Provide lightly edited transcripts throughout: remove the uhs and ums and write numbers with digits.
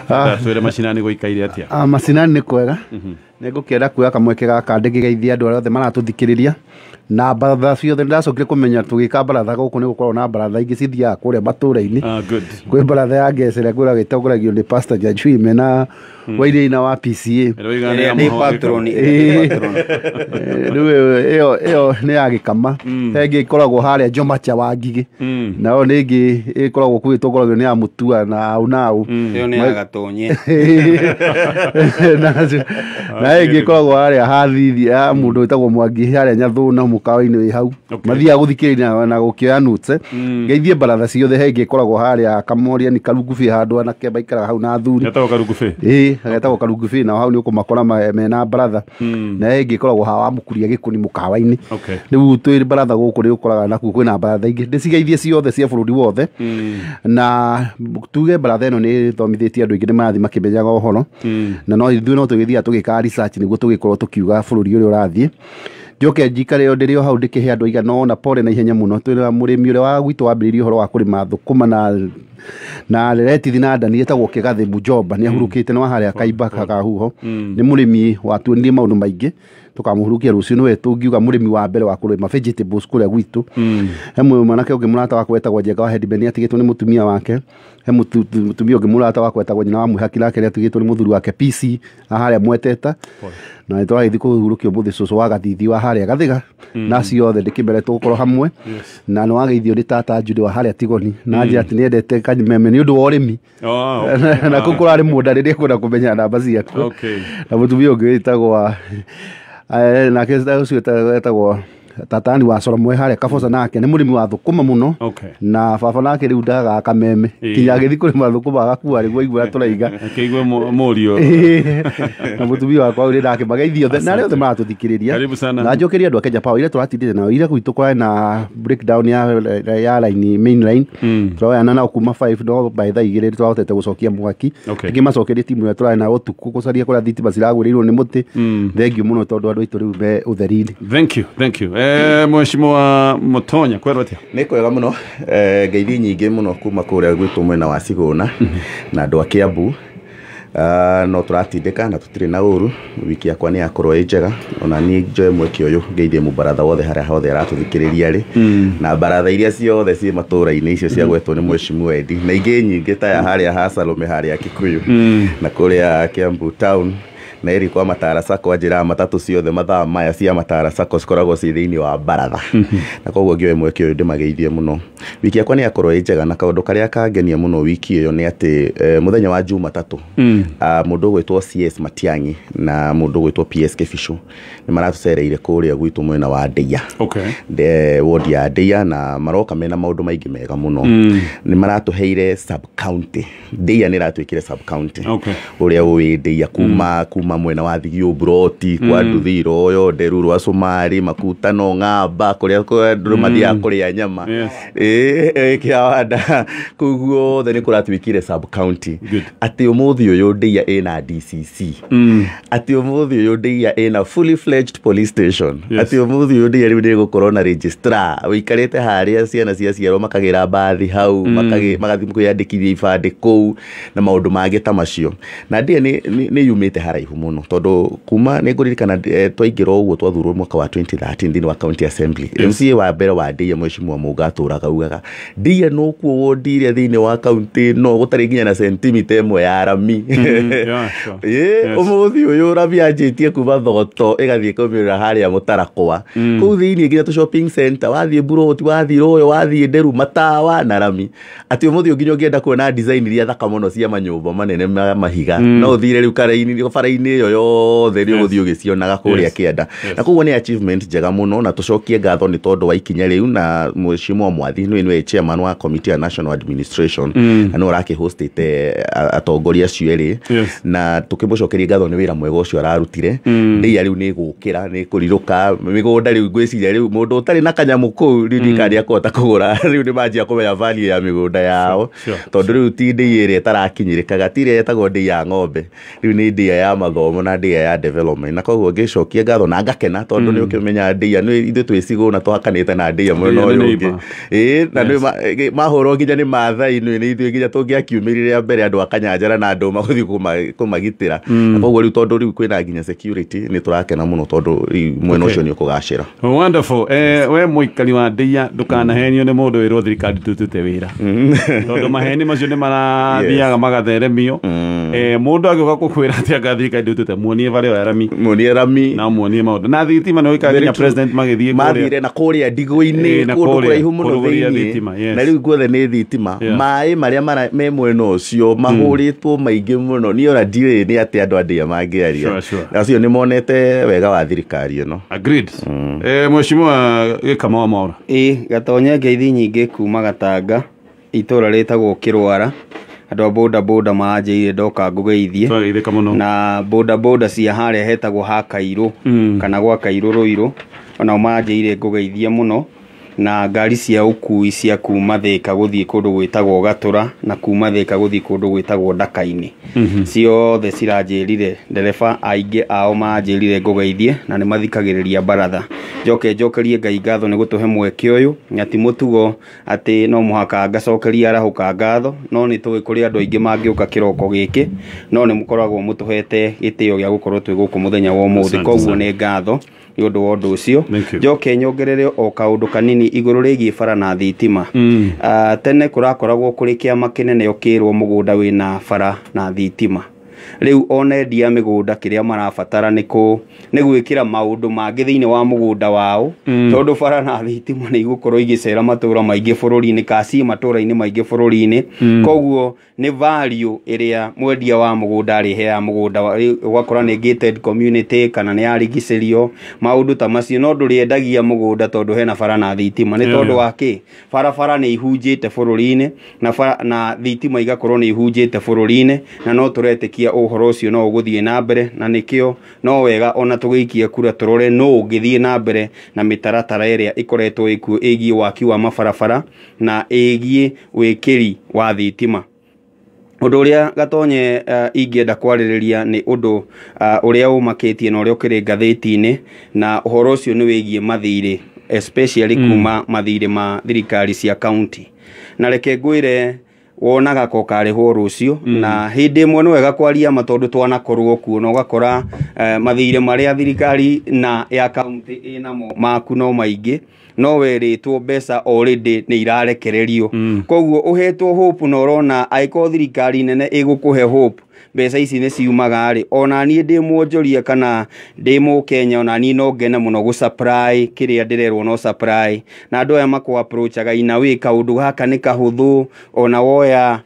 Twĩre macinani gũikaire atĩa? Macinani nĩ kwega. Nĩ ngũkĩenda kuoya kamweke gaka ndĩkĩgeithie andũ arĩa othe maratũthikĩrĩria na baratha ciothe. Ndacokire kũmenya tũgĩka baratha gũkũ nĩ gũkoragwo na baratha ingĩ cithiaga kũrĩa matũra-inĩ. Good. Kwĩ baratha ya Ngecere kũrĩa gĩtongoragio nĩ Pastor Njajui mena Wainaina wa PCA. Ĩroiga nĩ Ĩrĩa nĩ ya patron. Rĩu ĩyo nĩ ya gĩkama. He ĩngĩ ĩkoragwo harĩa Jomacha wa Ngigĩ, nayo nĩ ĩngĩ ĩkoragwo kũu ĩtongoragio nĩ ya Mũtua na au nau. Ĩyo nĩ ya Gatonye. Na ĩngĩ ĩkoragwo harĩa hathithi ya mũndũ wĩtagwo Mwangi harĩa Nyathũna mũkawa-inĩ wĩ hau. Mathiaga gũthikĩrĩria na gũkĩoya notes. Ngeithie baratha ciothe. He ĩngĩ ĩkoragwo harĩa Kamoria nĩ Karungubĩ, handũ anake maikaraga hau na athuri. Getagwo Karungubĩ. Ĩĩ, getagwo Karungubĩ, nao hau nĩ ũkũmakora mena baratha. Na ĩngĩ ĩkoragwo haha wa Mũkuria Gĩkũni mũkawa-inĩ. Rĩu twĩ baratha gũkũ nĩ ũkoraga nakuo kwĩna baratha ingĩ. Ndĩcigeithie ciothe cia bũrũri wothe, na tuge baratha ĩno nĩ ĩthomithĩtie andũ aingĩ, nĩ marathiĩ makĩmenyaga ũhoro, na no ithuĩ no tũgĩthiaga tũgĩkaga research nĩguo tũgĩkorwo tũkiuga bũrũri ũrĩa ũrathiĩ. Njoke njikare o ndĩrĩ o hau ndĩkĩhe andũ aigana ũna pole na ihenya mũno. Twĩna mũrĩmi ũrĩa wa gwitũ wambĩrĩirie ũhoro wa kũrĩma thũkũma na retithi na ndani, etagwo Kĩgathĩ Mujomba, nĩ ahurũkĩte, nĩ wa harĩa Kaimba Kagahuho. Nĩ mũrĩmi watuonirie maũndũ maingĩ, tũkamũhurukia rũciũ. Nĩwe tũngiuga mũrĩmi wa mbere wa kũrĩma vegetables kũrĩa gwitũ. He mwanake ũngĩ mũrata wakwa wetagwo Njenga wa Headman, nĩ atigĩtwo nĩ mũtumia wake. He mũtumia ũngĩ mũrata wakwa wetagwo nyina wa Mwĩhaki, nake nĩ atigĩtwo nĩ mũthuri wake PC harĩa Mweteta. Na nĩ tũragĩthiĩ kũhurũkia ũmũthĩ cũcũ wa Gathithi wa harĩa Gathiga, na acio othe ndĩkĩmere tũgũkorwo hamwe. Na nĩ wageithio nĩ tata Judy wa harĩa Tigoni, na njĩra atĩ nĩendete Kanyameme nĩ ũndũ wa ũrĩmi. Na kũu kũrarĩ mũnda rĩrĩa ekwenda kũmenya namba ciaku. Na mũtumia ũngĩ wĩtagwo nake ũcio wetagwo tatani wa Solomon harĩa Kaboca, nake nĩ mũrĩmi wa thũkũma mũno. Na baba nake rĩu ndagaga kameme kinya agĩthiĩ kũrĩma thũkũma agakua rĩguo aigua tũraiga. Akĩigue mũriũ. Na mũtumia wakwa ũrĩ nake mageithio othe na arĩa othe maratũthikĩrĩria. Karibu sana. Na njokerie andũ a Kenya Power iria tũratindĩte nao iria gwitũ kũrarĩ na breakdown ya line, main line. Tũroyana nao kuma 5, no by thaa 2 nĩ twahotete gũcokia mwaki. Ngĩmacokeria timu ĩrĩa tũrarĩ nao ũtukũ gũcaria kũrĩa thitima ciragũrĩirwo nĩ mũtĩ. Thengiũ mũno tondũ andũ aitũ rĩu me ũtheri-inĩ. Thank you, thank you. Mheshimiwa Mutonya, kwĩrwo atĩa? Nĩ kwega mũno. Ngeithi nyingĩ mũno kuma kũrĩa gwitũ mwena wa Cigũna na andũ a Kiambu. No tũratindĩka na tũtirĩ na ũru. Wiki yakwa nĩ yakorwo ĩ njega. Ona niĩ njoe mweke ũyũ ngeithie mũbaratha wothe harĩa hothe aratũthikĩrĩria rĩ, na baratha iria ciothe ciĩ matũra-inĩ icio ciagwetwo nĩ Mheshimiwa Eddie, na ingĩ nyingĩ ta ya harĩa ha Salome harĩa Kikuyu na kũrĩa Kiambu town na ĩrĩ kwa Matara Sacco. Anjĩraga matatũ ciothe mathaa maya cia Matara Sacco cikoragwo ciĩ thĩinĩ wa baratha, na koguo ngĩoe mweke ũyũ ndĩmageithie mũno. Wiki yakwa nĩ yakorwo ĩ njega, na kaũndũ karĩa kangenia mũno wiki ĩyo nĩ atĩ mũthenya wa Jumatatũ mũndũ ũgwĩtwo CS Matiang'i na mũndũ ũgwĩtwo PS Kĩbicũ nĩ maratũcereire kũrĩa gwitũ mwena wa Ndeia, ward ya Ndeia, na maroka mena maũndũ maingĩ mega mũno. Nĩ maratũheire sub county. Ndeia nĩ ĩratuĩkire sub county. Ũrĩa ũĩ Ndeia kuma mwena wa Thigio, Buroti, kwa Nduthi, Royo, Nderu, rwa Cumari, Makutano, Ng'amba, kũrĩa andũ mathiaga kũrĩa nyama. Ĩĩ Kĩawanda, kũu guothe nĩ kũratuĩkire sub county. Atĩ ũmũthĩ ũyũ Ndeia ĩna DCC, atĩ ũmũthĩ ũyũ Ndeia ĩna fully fledged police station, atĩ ũmũthĩ ũyũ Ndeia rĩu nĩ ĩgũkorwo na registrar ũikarĩte harĩa ciana ciaciarwo makagĩra mbathi hau, magathiĩ kwĩyandĩkithia ibandĩ kũu na maũndũ mangĩ ta macio. Na Ndeia nĩ yumĩte haraihu mũno, tondũ kuma nĩ ngũririkana twaingĩra ũguo twathurwo mwaka wa 2013 thĩinĩ wa county assembly, MCA wa mbere wa Ndeia, Mheshimiwa Mũnga, atũraga ugaga Ndeia nokuo wodi ĩrĩa thĩinĩ wa county no gũtarĩ nginya na sentimita ĩmwe ya rami. Ũmũthĩ ũyũ rami yanjĩtie kuma Thogoto ĩgathiĩ kũmĩrĩra harĩa Mũtarakwa kũu thĩinĩ nginya tũ shopping center, wathiĩ Buroti, wathiĩ Royo, wathiĩ Nderu, matawa na rami. Atĩ ũmũthĩ ũyũ nginya ũngĩenda kuona design iria thaka mũno cia manyũmba manene ma mahiga, no ũthire rĩu karaini bara-inĩ ĩyo yothe nĩ ũgũthiĩ ũgĩcionaga kũrĩa kĩanda. Na koguo nĩ achievement njega mũno, na tũcokie ngatho nĩ tondũ wa ikinya rĩu. Na Mheshimiwa Mwathi nĩwe chairman wa committee ya national administration na nĩwe ũrakĩhostĩte atongoria acio erĩ, na tũkĩmũcokeria ngatho nĩ wĩra mwega ũcio ararutire. Ndeia rĩu nĩ gũkĩra nĩ kũrirũka mĩgũnda. Rĩu ngwĩciria rĩu mũndũ ũtarĩ na kanyamũ kũu rĩu ndikana nĩakũhota kũgũra. Rĩu nĩ manjia kũmenya value ya mĩgũnda yao, tondũ rĩu ti ndĩia ĩrĩa ĩtarakinyĩrĩkaga, ti ĩrĩa ĩtagwo ndĩia ya ng'ombe, rĩu nĩ ndĩia ya mathoko. gĩthomo na ndĩa ya development, na koguo ngĩcokia ngatho na ngakena tondũ nĩ ũkĩmenya ndĩa nĩ ithuĩ twĩ Cigũna tũhakanĩte na ndĩa mwena Ndĩa nĩ ũyũ ũngĩ. neighbor. Ĩĩ, na nĩ mahũrwo nginya nĩ Maathai, nĩ ithuĩ nginya tũngĩakiumĩrire mbere andũ a Kanyanjara na andũ magũthiĩ kũmagitĩra. Na koguo rĩu tondũ rĩu kwĩna nginya security nĩ tũrakena mũno tondũ rĩu mwena ũcio nĩ ũkũgacĩra. Wonderful. We mũikari wa ndĩa ndũkanahenio nĩ mũndũ wĩrwo thirikari tũtute wĩra, tondũ maheni macio nĩ marathiaga magatheremio. Mũndũ angĩũka gũkwĩra atĩ anga thirikari ndũtute, muonie barĩa ya rami, muonie rami na muonie maũndũ na thitima nĩ ũikaga nginya president magĩthiĩ mathire na kũrĩa ndigũ-inĩ kũndũ kũraihu mũno thĩinĩ, na rĩu guothe nĩ thitima. Maĩ marĩa me mwena ũcio mahũrĩtwo maingĩ mũno, niĩ ona ndiũĩ nĩ atĩ andũ a ndĩa mangĩaria. Acio nĩ monete wega wa thirikari ĩno. Agreed. Mheshimiwa Gĩkama wa Mwaura. Ĩĩ, Gatonye ngeithi nyingĩ kuma Gatanga, itũra rĩtagwo Kĩrwara. Andũ a boda boda maranjĩrire ndoka ngũgeithie. Twageithĩka mũno. Na boda boda cia harĩa hetagwo ha Kairũ, kana gwa Kairũ Rũirũ, onao maranjĩrire ngũgeithie mũno. Na ngari cia ũkui cia kuma Thĩka gũthiĩ kũndũ gwĩtagwo Gatũra na kuma Thĩka gũthiĩ kũndũ gwĩtagwo Ndaka-inĩ, ciothe ciranjĩrire, ndereba aingĩ ao maranjĩrire ngũgeithie na nĩ mathikagĩrĩria baratha. Njoke njokerie Ngai ngatho nĩ gũtũhe mweke ũyũ, na ti mũtugo atĩ no mũhaka ngacokeria arahũka ngatho, no nĩ tũĩ kũrĩ andũ aingĩ mangĩũka kĩroko gĩkĩ, no nĩ mũkoragwo mũtũhete gĩtĩo gĩa gũkorwo twĩ gũkũ mũthenya wa ũmũthĩ, koguo nĩ ngatho nĩ ũndũ wa ũndũ ũcio. Njoke nyongerere o kaũndũ kanini igũrũ rĩgiĩ bara na thitima. Tene kũrakoragwo kũrĩ kĩama kĩnene ũkĩrwo mũgũnda wĩna bara na thitima. Rĩu ona endia mĩgũnda kĩrĩa marabatara nĩ gwĩkĩra maũndũ mangĩ thĩinĩ wa mũgũnda wao, tondũ bara na thitima nĩ igũkorwo igĩcera matũra maingĩ bũrũri-inĩ, ka ciĩ matũra-inĩ maingĩ bũrũri-inĩ. Koguo nĩ value ĩrĩa mwendia wa mũgũnda arĩheaga mũgũnda, ũgakora nĩ gated community kana nĩ yarigicĩrio, maũndũ ta macio. No ndũrĩendagia mũgũnda tondũ hena bara na thitima. Nĩ tondũ wa kĩ? Barabara nĩ ihunjĩte bũrũri-inĩ na thitima igakorwo nĩ ihunjĩte bũrũri-inĩ, na no tũretĩkia ũhoro ũcio no ũgũthiĩ na mbere, na nĩkĩo no wega ona tũgĩikie kura tũrore no ũngĩthiĩ na mbere na mĩtaratara ĩrĩa ĩkoretwo ĩkuo ĩgiĩ waki wa mabarabara na ĩgiĩ wĩkĩri wa thitima. Ũndũ ũrĩa Gatonye ingĩenda kwarĩrĩria nĩ ũndũ ũrĩa ũmakĩtie na ũrĩa ũkĩrĩ ngathĩti-inĩ, na ũhoro ũcio nĩ wĩgiĩ mathirĩ, especially kuma mathirĩ ma thirikari cia county. Na reke ngwĩre wonaga ko karĩhwo rũciũ, na hĩndĩ ĩmwe nĩ wega kwaria ma tondũ twanakorwo kuo, na ũgakora mathirĩ marĩa thirikari na ya county ĩnamo maku no maingĩ, no werĩtwo mbeca already nĩ irarekererio. Koguo ũhetwo hope na ũrona angĩkorwo thirikari nene ĩgũkũhe hope mbeca ici nĩ ciumaga rĩ, ona niĩ ndĩ mwonjoria kana ndĩ mũkenya, ona niĩ no ngene mũno gũ supply kĩrĩa ndĩrerwo no supply. Na andũ aya makũ approachaga in a way kaũndũ gaka nĩ kahũthũ, ona woya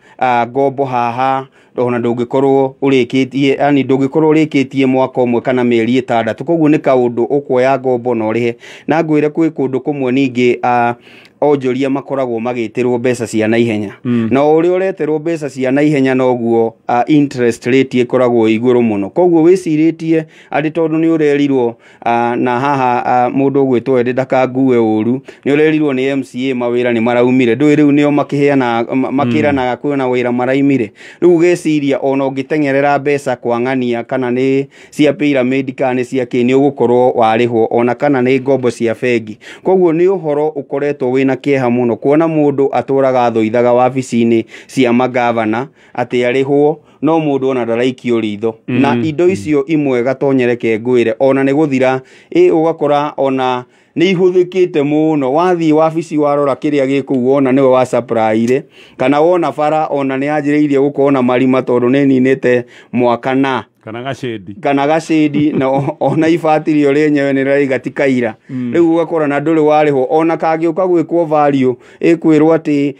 ngombo haha ona ndũngĩkorwo ũrĩkĩtie, yani ndũngĩkorwo ũrĩkĩtie mwaka ũmwe kana mĩeri ĩtandatũ, koguo nĩ kaũndũ ũkuoya ngombo na ũrĩhe. Na ngwĩre kwĩ kũndũ kũmwe ningĩ onjoria makoragwo magĩtĩrwo mbeca cia naihenya, na ũrĩa ũreterwo mbeca cia naihenya noguo interest rate ĩkoragwo igũrũ mũno. Koguo wĩcirĩtie atĩ tondũ nĩ ũrerirwo na haha mũndũ ũgwĩtwo Edi ndakangue ũru, nĩ ũrerirwo nĩ MCA mawĩra nĩ maraumire, ndũĩ rĩu nĩo makĩheanaga makĩranaga kwĩna wĩra maraimire. Rĩu ũgeciria ona ũngĩteng'erera mbeca kwang'ania kana nĩ cia pyramid kana nĩ cia kĩ, nĩ ũgũkorwo warĩhwo, ona kana nĩ ngombo cia bengi. Koguo nĩ ũhoro ũkoretwo wĩna kĩeha mũno kuona mũndũ atũraga athoithaga wabici-inĩ cia magavana atĩ arĩhwo, no mũndũ ona ndaraikio ritho. Na indo icio imwe Gatonyereke ngwĩre ona nĩ gũthira, ũgakora ona nĩ ihũthĩkĩte mũno. Wathiĩ wabici warora kĩrĩa gĩ kũu wona nĩwe wa supply-ire, kana wona bara ona nĩ yanjĩrĩirie gũkorwo na marima tondũ nĩ ĩninĩte mwaka na kana gacĩndi na ona ibati rĩo rĩenyewe nĩ rĩraiga ti kaira. Rĩu ũgakora na ndũrĩ warĩhwo, ona kangĩũka gwĩkwo value ĩkwĩrwo atĩ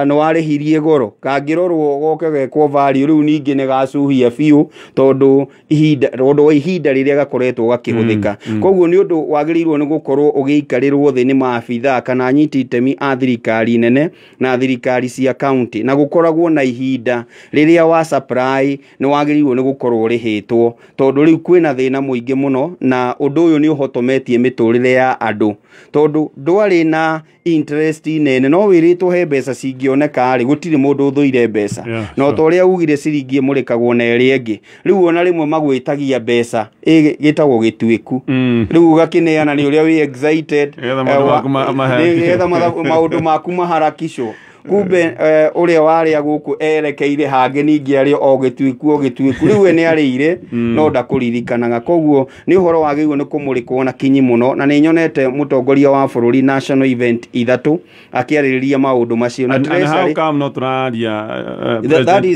nĩ warĩhirie goro, kangĩrorwo goke gekwo value rĩu ningĩ nĩ gacuhia biũ tondũ wa ihinda rĩrĩa gakoretwo gakĩhũthĩka. Koguo nĩ ũndũ wagĩrĩirwo nĩ gũkorwo ũgĩikarĩrwo thĩ nĩ maabithaa kana anyiti itemi a thirikari nene na thirikari cia county, na gũkoragwo na ihinda rĩrĩa wa supply nĩ wagĩrĩirwo nĩ gũkorwo ũrĩhĩtwo, tondũ rĩu kwĩna thĩna mũingĩ mũno, na ũndũ ũyũ nĩ ũhotometie mĩtũrĩre ya andũ, tondũ ndwarĩ na interest nene, no wĩrĩtwo he mbeca cingĩoneka rĩ, gũtirĩ mũndũ ũthũire mbeca. No ta ũrĩa ugire ciringi ĩmũrĩkagwo na ĩrĩa ĩngĩ. Rĩu ona rĩmwe magwĩtagia mbeca gĩtagwo gĩtuĩku. Rĩu ũgakĩneana nĩ ũrĩa wĩ excited, nĩgetha maũndũ maku maharakicwo. Kumbe ũrĩa warĩa gũkũ erekeire hangĩ ningĩ arĩ o gĩtuĩku o gĩtuĩku. Rĩu we nĩ arĩire no ndakũririkanaga. Koguo nĩ ũhoro wagĩrĩirwo nĩ kũmũrĩkwo na kinyi mũno, na nĩ nyonete mũtongoria wa bũrũri national event 3 akĩarĩrĩria maũndũ macio. Na how come no tũraria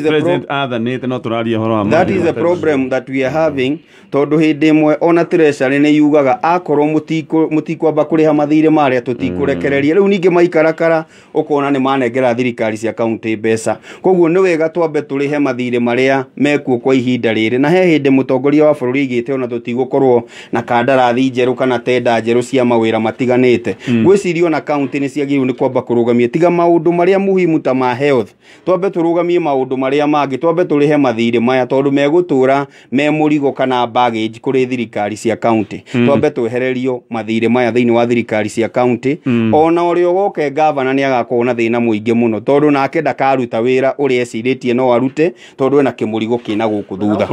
President athanĩte no tũraria ũhoro wa that is the problem that we are having, tondũ hĩndĩ ĩmwe ona treasury nĩ yugaga akorwo mũtikwamba kũrĩha mathirĩ marĩa tũtikũrekereria. Rĩu ningĩ maikarakara ũkona nĩ manengera thirikari cia kaunti mbeca. Koguo nĩ wega twambe tũrĩhe mathirĩ marĩa mekuo kwa ihinda rĩrĩ. Na he hĩndĩ mũtongoria wa bũrũri aigĩte ona tũtigũkorwo na kandarathi njerũ kana tenda njerũ cia mawĩra matiganĩte. Ngwĩciria ona kaunti nĩ ciagĩrĩirwo nĩ kwamba kũrũgamia tiga maũndũ marĩa muhimu ta ma health, twambe tũrũgamie maũndũ marĩa mangĩ, twambe tũrĩhe mathirĩ maya tondũ megũtũra me mũrigo kana baggage kũrĩ thirikari cia kaunti. Twambe twehererio mathirĩ maya thĩinĩ wa thirikari cia kaunti. Ona ũrĩa ũgoke gavana nĩ agakorwo na thĩna mũingĩ mũno tondũ nake ndakaruta wĩra ũrĩa ecirĩtie no arute tondũ ena kĩmũrigo kĩna gũkũ thutha.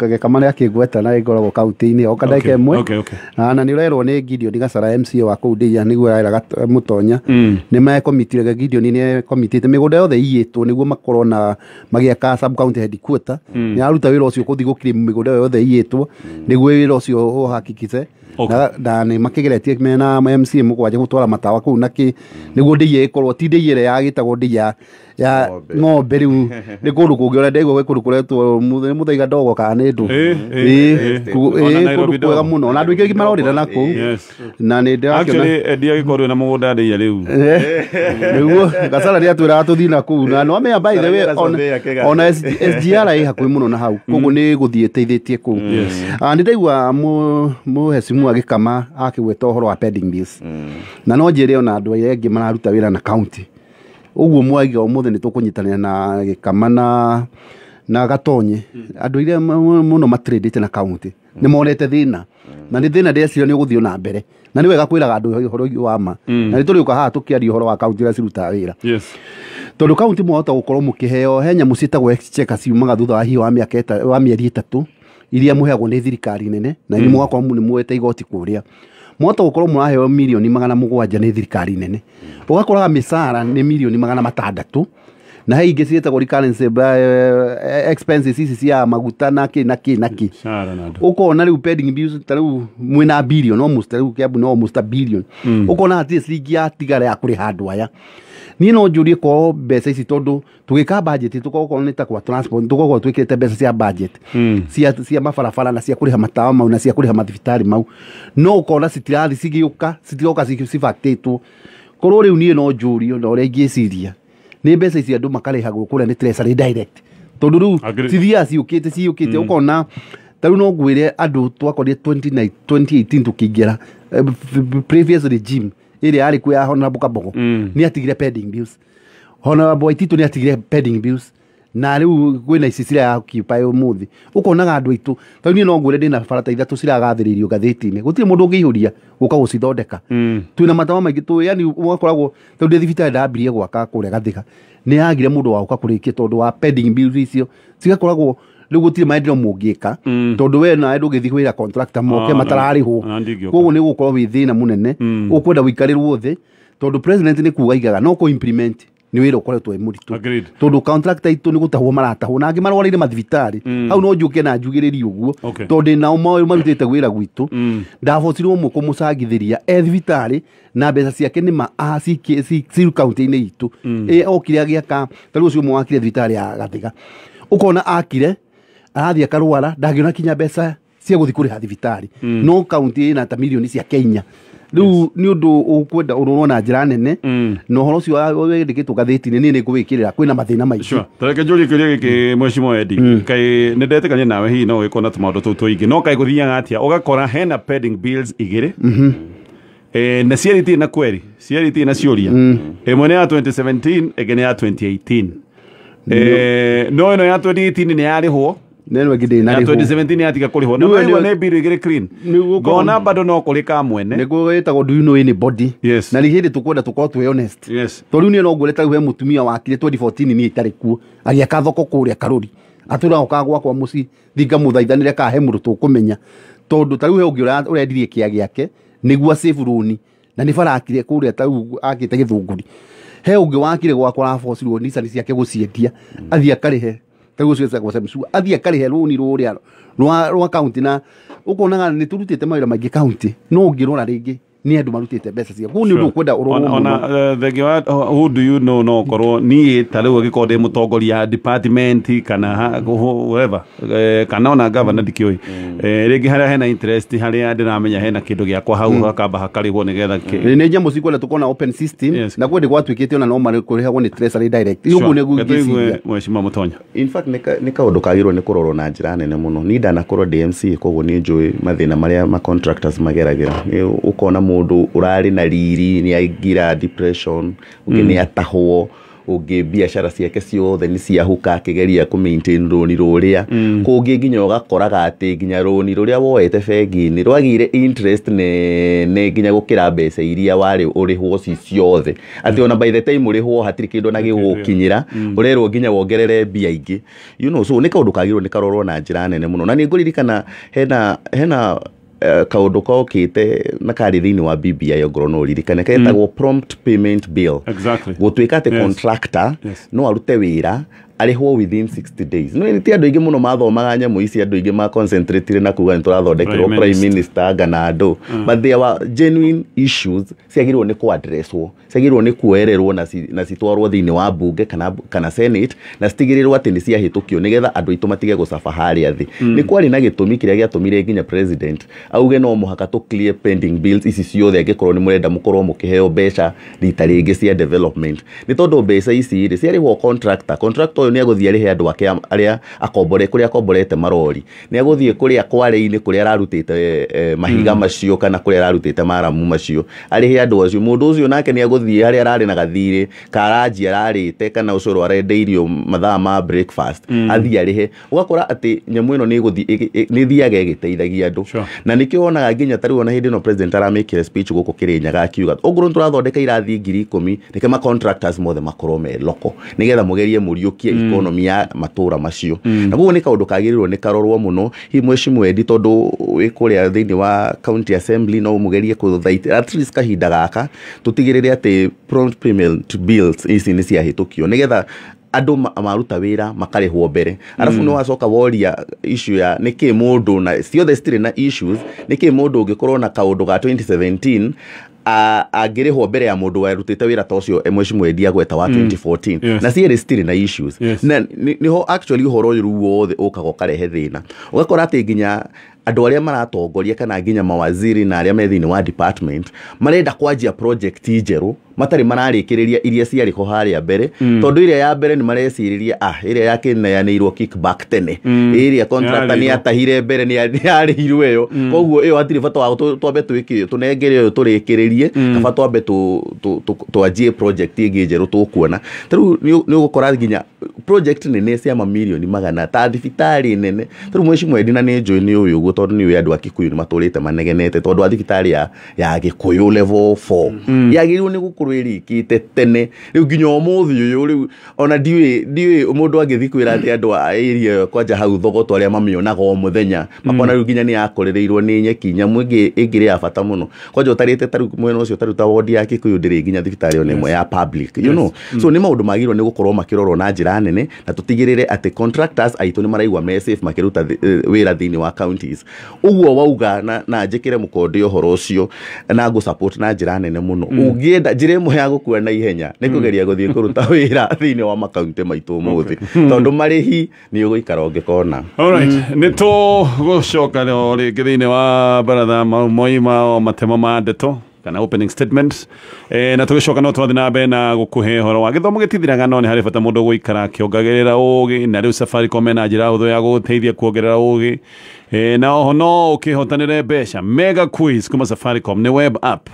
Gĩkama nĩ akĩngweta na ĩkoragwo kaunti-inĩ o ndagĩka ĩmwe. Na nĩ ũrerwo nĩ Gideon Gacara MCA wa kũu Ndeiya nĩguo arera Mũtonya. Nĩ mekomitire Gideon nĩ ekomitĩte mĩgũnda yothe iyĩtwo nĩguo makorwo na magĩaka sub county headquarter. Nĩ aruta wĩra ũcio kũthiĩ gũkiri mĩgũnda yothe iyĩtwo nĩguo wĩra ũcio ũhakikice. Na nĩ makĩgeretie mena MCA mũgwanja gũtwara matawa kũu nakĩ nĩguo Ndeiya ĩkorwo ti Ndeiya ĩrĩa yagĩtagwo Ndeiya ya ng'ombe. Rĩu nĩ kũndũ kũngĩ ũrĩa ndaigua gwĩ kũndũ kũretwo Mũthaiga Ndogo kana nĩ ndũ kũndũ kwega mũno na andũ aingĩ marorĩra na kũu. Na nĩ ndĩrakĩona actually ndiagĩkorwo na mũgũnda Ndeiya rĩu nĩguo Gacara nĩ atwĩraga tũthiĩ na kũu na no amenya by the way ona SGR ĩ hakuhĩ mũno na hau, koguo nĩ gũthiĩ ĩteithĩtie kũu. Nĩ ndaigua mũhecimu agĩkama akĩgweta ũhoro wa pending bills, na no njĩre ona andũ arĩa angĩ mararuta wĩra na county ũguo mwaiga ũmũthĩ nĩ tũkũnyitanĩra na Gĩkama na Gatonye. Andũ arĩa mũno matrĩndĩte na county nĩ monete thĩna, na nĩ thĩna ndĩreciria nĩ ũgũthiĩ na mbere, na nĩ wega kwĩraga andũ ũhoro wa ma. Na nĩ tũrĩũka haha tũkĩaria ũhoro wa county ũrĩa cirutaga wĩra, tondũ county mwahota gũkorwo mũkĩheo he nyamũ ciĩtagwo exchequer ciumaga thutha wa hihi wa mĩaka wa mĩeri 3 iria mũheagwo nĩ thirikari nene, na inyuĩ mũgakorwo nĩ muoete igoti kũrĩa. Mwahota gũkorwo mũraheo mirioni 700 nĩ thirikari nene, ũgakoraga mĩcara nĩ mirioni 600, na he ingĩ ciĩtagwo recurrence expenses ici cia maguta na kĩ na kĩ na kĩ. Ũkona rĩu pending bills ta rĩu mwĩna billion almost, rĩu Kiambu no almost a billion. Ũkona hatirĩ ciringi yatigara ya kũrĩha andũ aya. Niĩ no njũrie korwo mbeca ici tondũ tũgĩka budget tũkorwo nĩ ta kwa transport tũkorwo twĩkĩrĩte mbeca cia budget cia mabarabara na cia kũrĩha matawa mau na cia kũrĩha mathibitarĩ mau, no ũkona citirathi cigĩũka citiroka cibactĩtwo. Korwo rĩu niĩ no njũrio na ũrĩa ingĩciria nĩ mbeca ici andũ makarĩhagwo kũrĩa nĩ treasury direct, tondũ rĩu cithiaga ciũkĩte ũkona ta rĩu no ngwĩre andũ twakorire 2018 tũkĩingĩra previous regime ĩrĩa yarĩ kuo ya Honorable Kabogo nĩ atigire pending bills, Honorable Waititu nĩ atigire pending bills, na rĩu kwĩna ici cira occupy ũmũthĩ. Ũkonaga andũ aitũ ta rĩu niĩ no ngwĩre ndĩna barata 3 ciragathĩrĩirio ngathĩti-inĩ, gũtirĩ mũndũ ũngĩihũria gũka gũcithondeka. Twĩna matawa maingĩ tũ yani ũgakoragwo tondũ ndĩ thibitarĩ ndambirie gwaka kũrĩa Gathĩka nĩ yagire mũndũ wa gũka kũrĩkia tondũ wa pending bills icio cigakoragwo rĩu gũtirĩ maendeleo mũngĩka tondũ we nawe ndũngĩthiĩ kwĩra contractor moke matararĩhwo. Koguo nĩ gũkorwo wĩ thĩna mũnene ũkwenda ũikarĩrwo thĩ tondũ president nĩ kuga aigaga no kũ implement nĩ wĩra ũkoretwo wĩ mũritũ tondũ contractor aitũ nĩ gũtahwo maratahwo na angĩ marwarĩire mathibitarĩ. Hau no njũke na njugĩrĩrie ũguo tondũ nao marutĩte wĩra gwitũ. Ndabocirwo ũmwe kũmũcangithĩria e thibitarĩ na mbeca ciake nĩ ma ci kaunti-inĩ itũ. Okire agĩaka ta rĩu ũcio ũmwe wakire thibitarĩ ya Gathĩga, ũkona akire arathiĩ akarwara ndangĩona kinya mbeca cia gũthiĩ kũrĩha thibitarĩ, no kaunti ĩna ta mirioni cia Kenya. Rĩu nĩ ũndũ ũkwenda ũrorwo na njĩra nene, na ũhoro ũcio wandĩkĩtwo ngathĩti-inĩ niĩ nĩ ngũwĩkĩrĩra kwĩna mathĩna maingĩ. Ta reke njũrie kĩũria gĩkĩ Mheshimiwa Eddie, kaĩ nĩ ndetĩkania nawe hihi no ũgĩkorwo na tũmaũndũ tũu tũingĩ, no kaĩ gũthiaga atĩa ũgakora hena pending bills 2 na cierĩ itirĩ na query, cierĩ itirĩ na ciũria, ĩmwe nĩ ya 2017 ĩngĩ nĩ ya 2018. No ĩno ya 2018 nĩ yarĩhwo Neno ĩngĩ ndĩna Ya 2017 yatiga kũrĩhwo. Na Rĩu nĩ bill igĩrĩ clean. Nĩguo Ngona bado no kũrĩ ka mwene. Nĩguo ĩtagwo do you know anybody? Yes. Na nĩ hĩndĩ tũkwenda tũkorwo twĩ honest. Yes. Tondũ rĩu niĩ no ngwĩre ta rĩu he mũtumia wakire 2014 niĩ itarĩ kuo agĩaka thoko kũrĩa Karũri atũraga okaga gwakwa mũciĩ thiĩ ngamũthaithanĩre kana he mũndũ tũkũmenya tondũ ta rĩu he ũngĩ ũrendirie kĩa gĩake nĩguo save rũni na nĩ barakire kũrĩa ta rĩu akĩte Gĩthũngũri. He ũngĩ wakire gwakwa arabocirwo Nissan ciake gũciendia athiĩ akarĩhe ta rĩu ũcio wĩtagwo Samsung athiĩ akarĩhe rũni rũrĩa rwa kaunti na ũkonaga nĩ tũrutĩte mawĩra maingĩ kaunti no ũngĩrora rĩngĩ nĩ andũ marutĩte mbeca ciao. Koguo nĩ ũndũ ũkwenda ũrorwo mũno. Ona thengia wa who do you know no korwo niĩ ta rĩu angĩkorwo ndĩ mũtongoria department kana whatever kana ona governor ndikĩũĩ rĩngĩ harĩa hena interest harĩa ndĩramenya hena kĩndũ gĩakwa hau hakamba hakarĩhwo nĩgetha nĩ nyamũ cikwenda tũkorwo na open system. Yes. Na kwendĩ gwatuĩkĩte ona no kũrĩhagwo nĩ treasury direct. Ũguo nĩguo ingĩciria. Mheshimiwa Mutonya. In fact nĩ kaũndũ kagĩrĩirwo nĩ kũrorwo na njĩra nene mũno. Niĩ ndanakorwo ndĩ MCA koguo nĩ njũĩ mathĩna marĩa ma contractors mageragĩra. Nĩ ũkona mũndũ ũrarĩ na riri nĩ aingĩra depression, ũngĩ nĩ atahwo, ũngĩ biacara ciake ciothe nĩ ciahuka akĩgeria kũ maintain rũni rũrĩa. Kũngĩ nginya ũgakoraga atĩ nginya rũni rũrĩa woete bengi-inĩ rwagĩire interest nene nginya gũkĩra mbeca iria warĩ ũrĩhwo ci ciothe. Atĩ ona by the time ũrĩhwo hatirĩ kĩndũ ona gĩgũgũkinyĩra, ũrerwo nginya wongerere mbia ingĩ. You know, so nĩ kaũndũ kagĩrĩirwo nĩ karorwo na njĩra nene mũno. Na nĩ ngũririkana hena kaũndũ kokĩte na karĩ thĩinĩ wa BBI ongorwo no ũririkane ketagwo prompt payment bill. Exactly. Gũtuĩka atĩ Yes. contractor Yes. no arute wĩra arĩhwo within 60 days. No ti andũ aingĩ mũno mathomaga nyamũ ici, andũ aingĩ ma concentrate na kuga nĩ tũrathondekerwo Prime prime minister anga na andũ. But there were genuine issues ciagĩrĩirwo nĩ kũ-addresswo, ciagĩrĩirwo nĩ kuoererwo na citwarwo thĩinĩ wa bunge kana senate na citigĩrĩrwo atĩ nĩ ciahĩtũkio nĩgetha andũ aitũ matige gũcaba harĩa thĩ. Nĩ kwarĩ na gĩtũmi kĩrĩa gĩatũmire nginya president auge no mũhaka tũ clear pending bills ici ciothe angĩkorwo nĩ mũrenda mũkorwo mũkĩheo mbeca rita rĩngĩ cia development. Nĩ tondũ mbeca ici rĩ ciarĩhwo contractor ũyũ nĩ agũthiĩ arĩhe andũ ake arĩa akombore kũrĩa akomborete marori, nĩ agũthiĩ kũrĩa kware-inĩ kũrĩa ararutĩte mahiga macio kana kũrĩa ararutĩte maramu macio arĩhe andũ acio. Mũndũ ũcio nake nĩ agũthiĩ harĩa ararĩ na gathirĩ karanji ararĩte kana ũcũrũ arendeirio mathaa ma breakfast athiĩ arĩhe. Ũgakora atĩ nyamũ ĩno nĩ ĩgũthiĩ nĩ ĩthiaga ĩgĩteithagia andũ. Na nĩkĩo wonaga nginya ta rĩu ona hĩndĩ ĩno president aramĩkĩra speech gũkũ Kĩrĩnyaga akiuga ongorwo nĩ tũrathondeka irathi 10,000 reke ma contractors mothe makorwo me loko nĩgetha mũgerie mũriũkie economy ya matũra macio. Na koguo nĩ kaũndũ kagĩrĩirwo nĩ karorwo mũno. Hihi mheshimiwa Eddie tondũ wĩ kũrĩa thĩinĩ wa county assembly no mũgerie kũthaitĩra at least kahinda gaka tũtigĩrĩre atĩ prompt payment bills ici nĩ ciahĩtũkio nĩgetha andũ maruta wĩra makarĩhwo mbere. Arabu nĩ wacoka woria issue ya nĩkĩ mũndũ na ciothe citirĩ na issues, nĩkĩ mũndũ ũngĩkorwo na kaũndũ ga 2017 angĩrĩhwo mbere ya mũndũ warutĩte wĩra ta ũcio mheshimiwa Eddie agweta wa 2014. Yes. Na cierĩ citirĩ na issues. Yes. Na nĩho actually ũhoro ũyũ rĩu wothe ũkaga ũkarehe thĩna. Ũgakora atĩ nginya andũ arĩa maratongoria kana nginya mawaziri na arĩa me thĩinĩ wa department marenda kwanjia project njerũ matarĩ mararĩkĩrĩria iria ciarĩ ho harĩa mbere tondũ ĩrĩa ya mbere nĩ marecirĩria ĩrĩa yakĩneanĩirwo kickback tene ĩrĩa contractor nĩ atahire mbere nĩ yarĩhirwo ĩyo koguo ĩyo hatirĩ bata wa twambe twĩke tũnengere ĩyo tũrĩkĩrĩrie kaba twambe twanjie project ĩngĩ njerũ tũkuona. Ta rĩu nĩ ũgũkora nginya project nene cia mamirioni magana ta thibitarĩ nene. Ta rĩu mheshimiwa Eddie na nĩ njũĩ nĩ ũyũ ũguo tondũ nĩ ũĩ andũ a Kikuyu nĩ matũrĩte manegenete tondũ wa thibitarĩ ya Gĩkũyũ level 4 yagĩrĩirwo nĩ gũkorwo ĩrĩkĩte tene. Rĩu nginya ũmũthĩ ũyũ rĩu ona ndiũĩ mũndũ angĩthiĩ kwĩra atĩ andũ a area ĩyo kwanja hau Thogoto arĩa mamĩonaga o mũthenya makona rĩu nginya nĩ yakorereirwo nĩ nyeki nyamũ ĩngĩ ĩngĩrĩ ya bata mũno kwanja ũtarĩte ta rĩu mwena ũcio ta rĩu ta wodi ya Kikuyu ndĩrĩ nginya thibitarĩ ona ĩmwe ya public you know. So nĩ maũndũ magĩrĩirwo nĩ gũkorwo makĩrorwo na njĩra nene na tũtigĩrĩre atĩ contractors aitũ nĩ maraigua me safe makĩruta wĩra thĩinĩ wa counties. Ũguo wauga na njĩkĩre mũkonde ũhoro ũcio na ngũ support na njĩra nene mũno. Ũngĩenda njĩra ĩmwe ya gũkua na ihenya nĩ kũgeria gũthiĩ kũruta wĩra thĩinĩ wa makaunti maitũ ũmũthĩ tondũ marĩhi nĩ ũgũikara ũngĩkona. Alright, nĩ tũgũcoka o rĩngĩ thĩinĩ wa baratha moima o matemo ma ndeto. Kana opening statement na tũgĩcoka no twathiĩ na mbere na gũkũhe ũhoro wa gĩthomo gĩtithiraga no nĩ harĩ bata mũndũ gũikara akĩongagĩrĩra ũgĩ na rĩu Safaricom ĩna njĩra hũthũ ya gũgũteithia kuongerera ũgĩ na oho no ũkĩhotanĩre mbeca. Mega quiz kuma Safaricom nĩ web app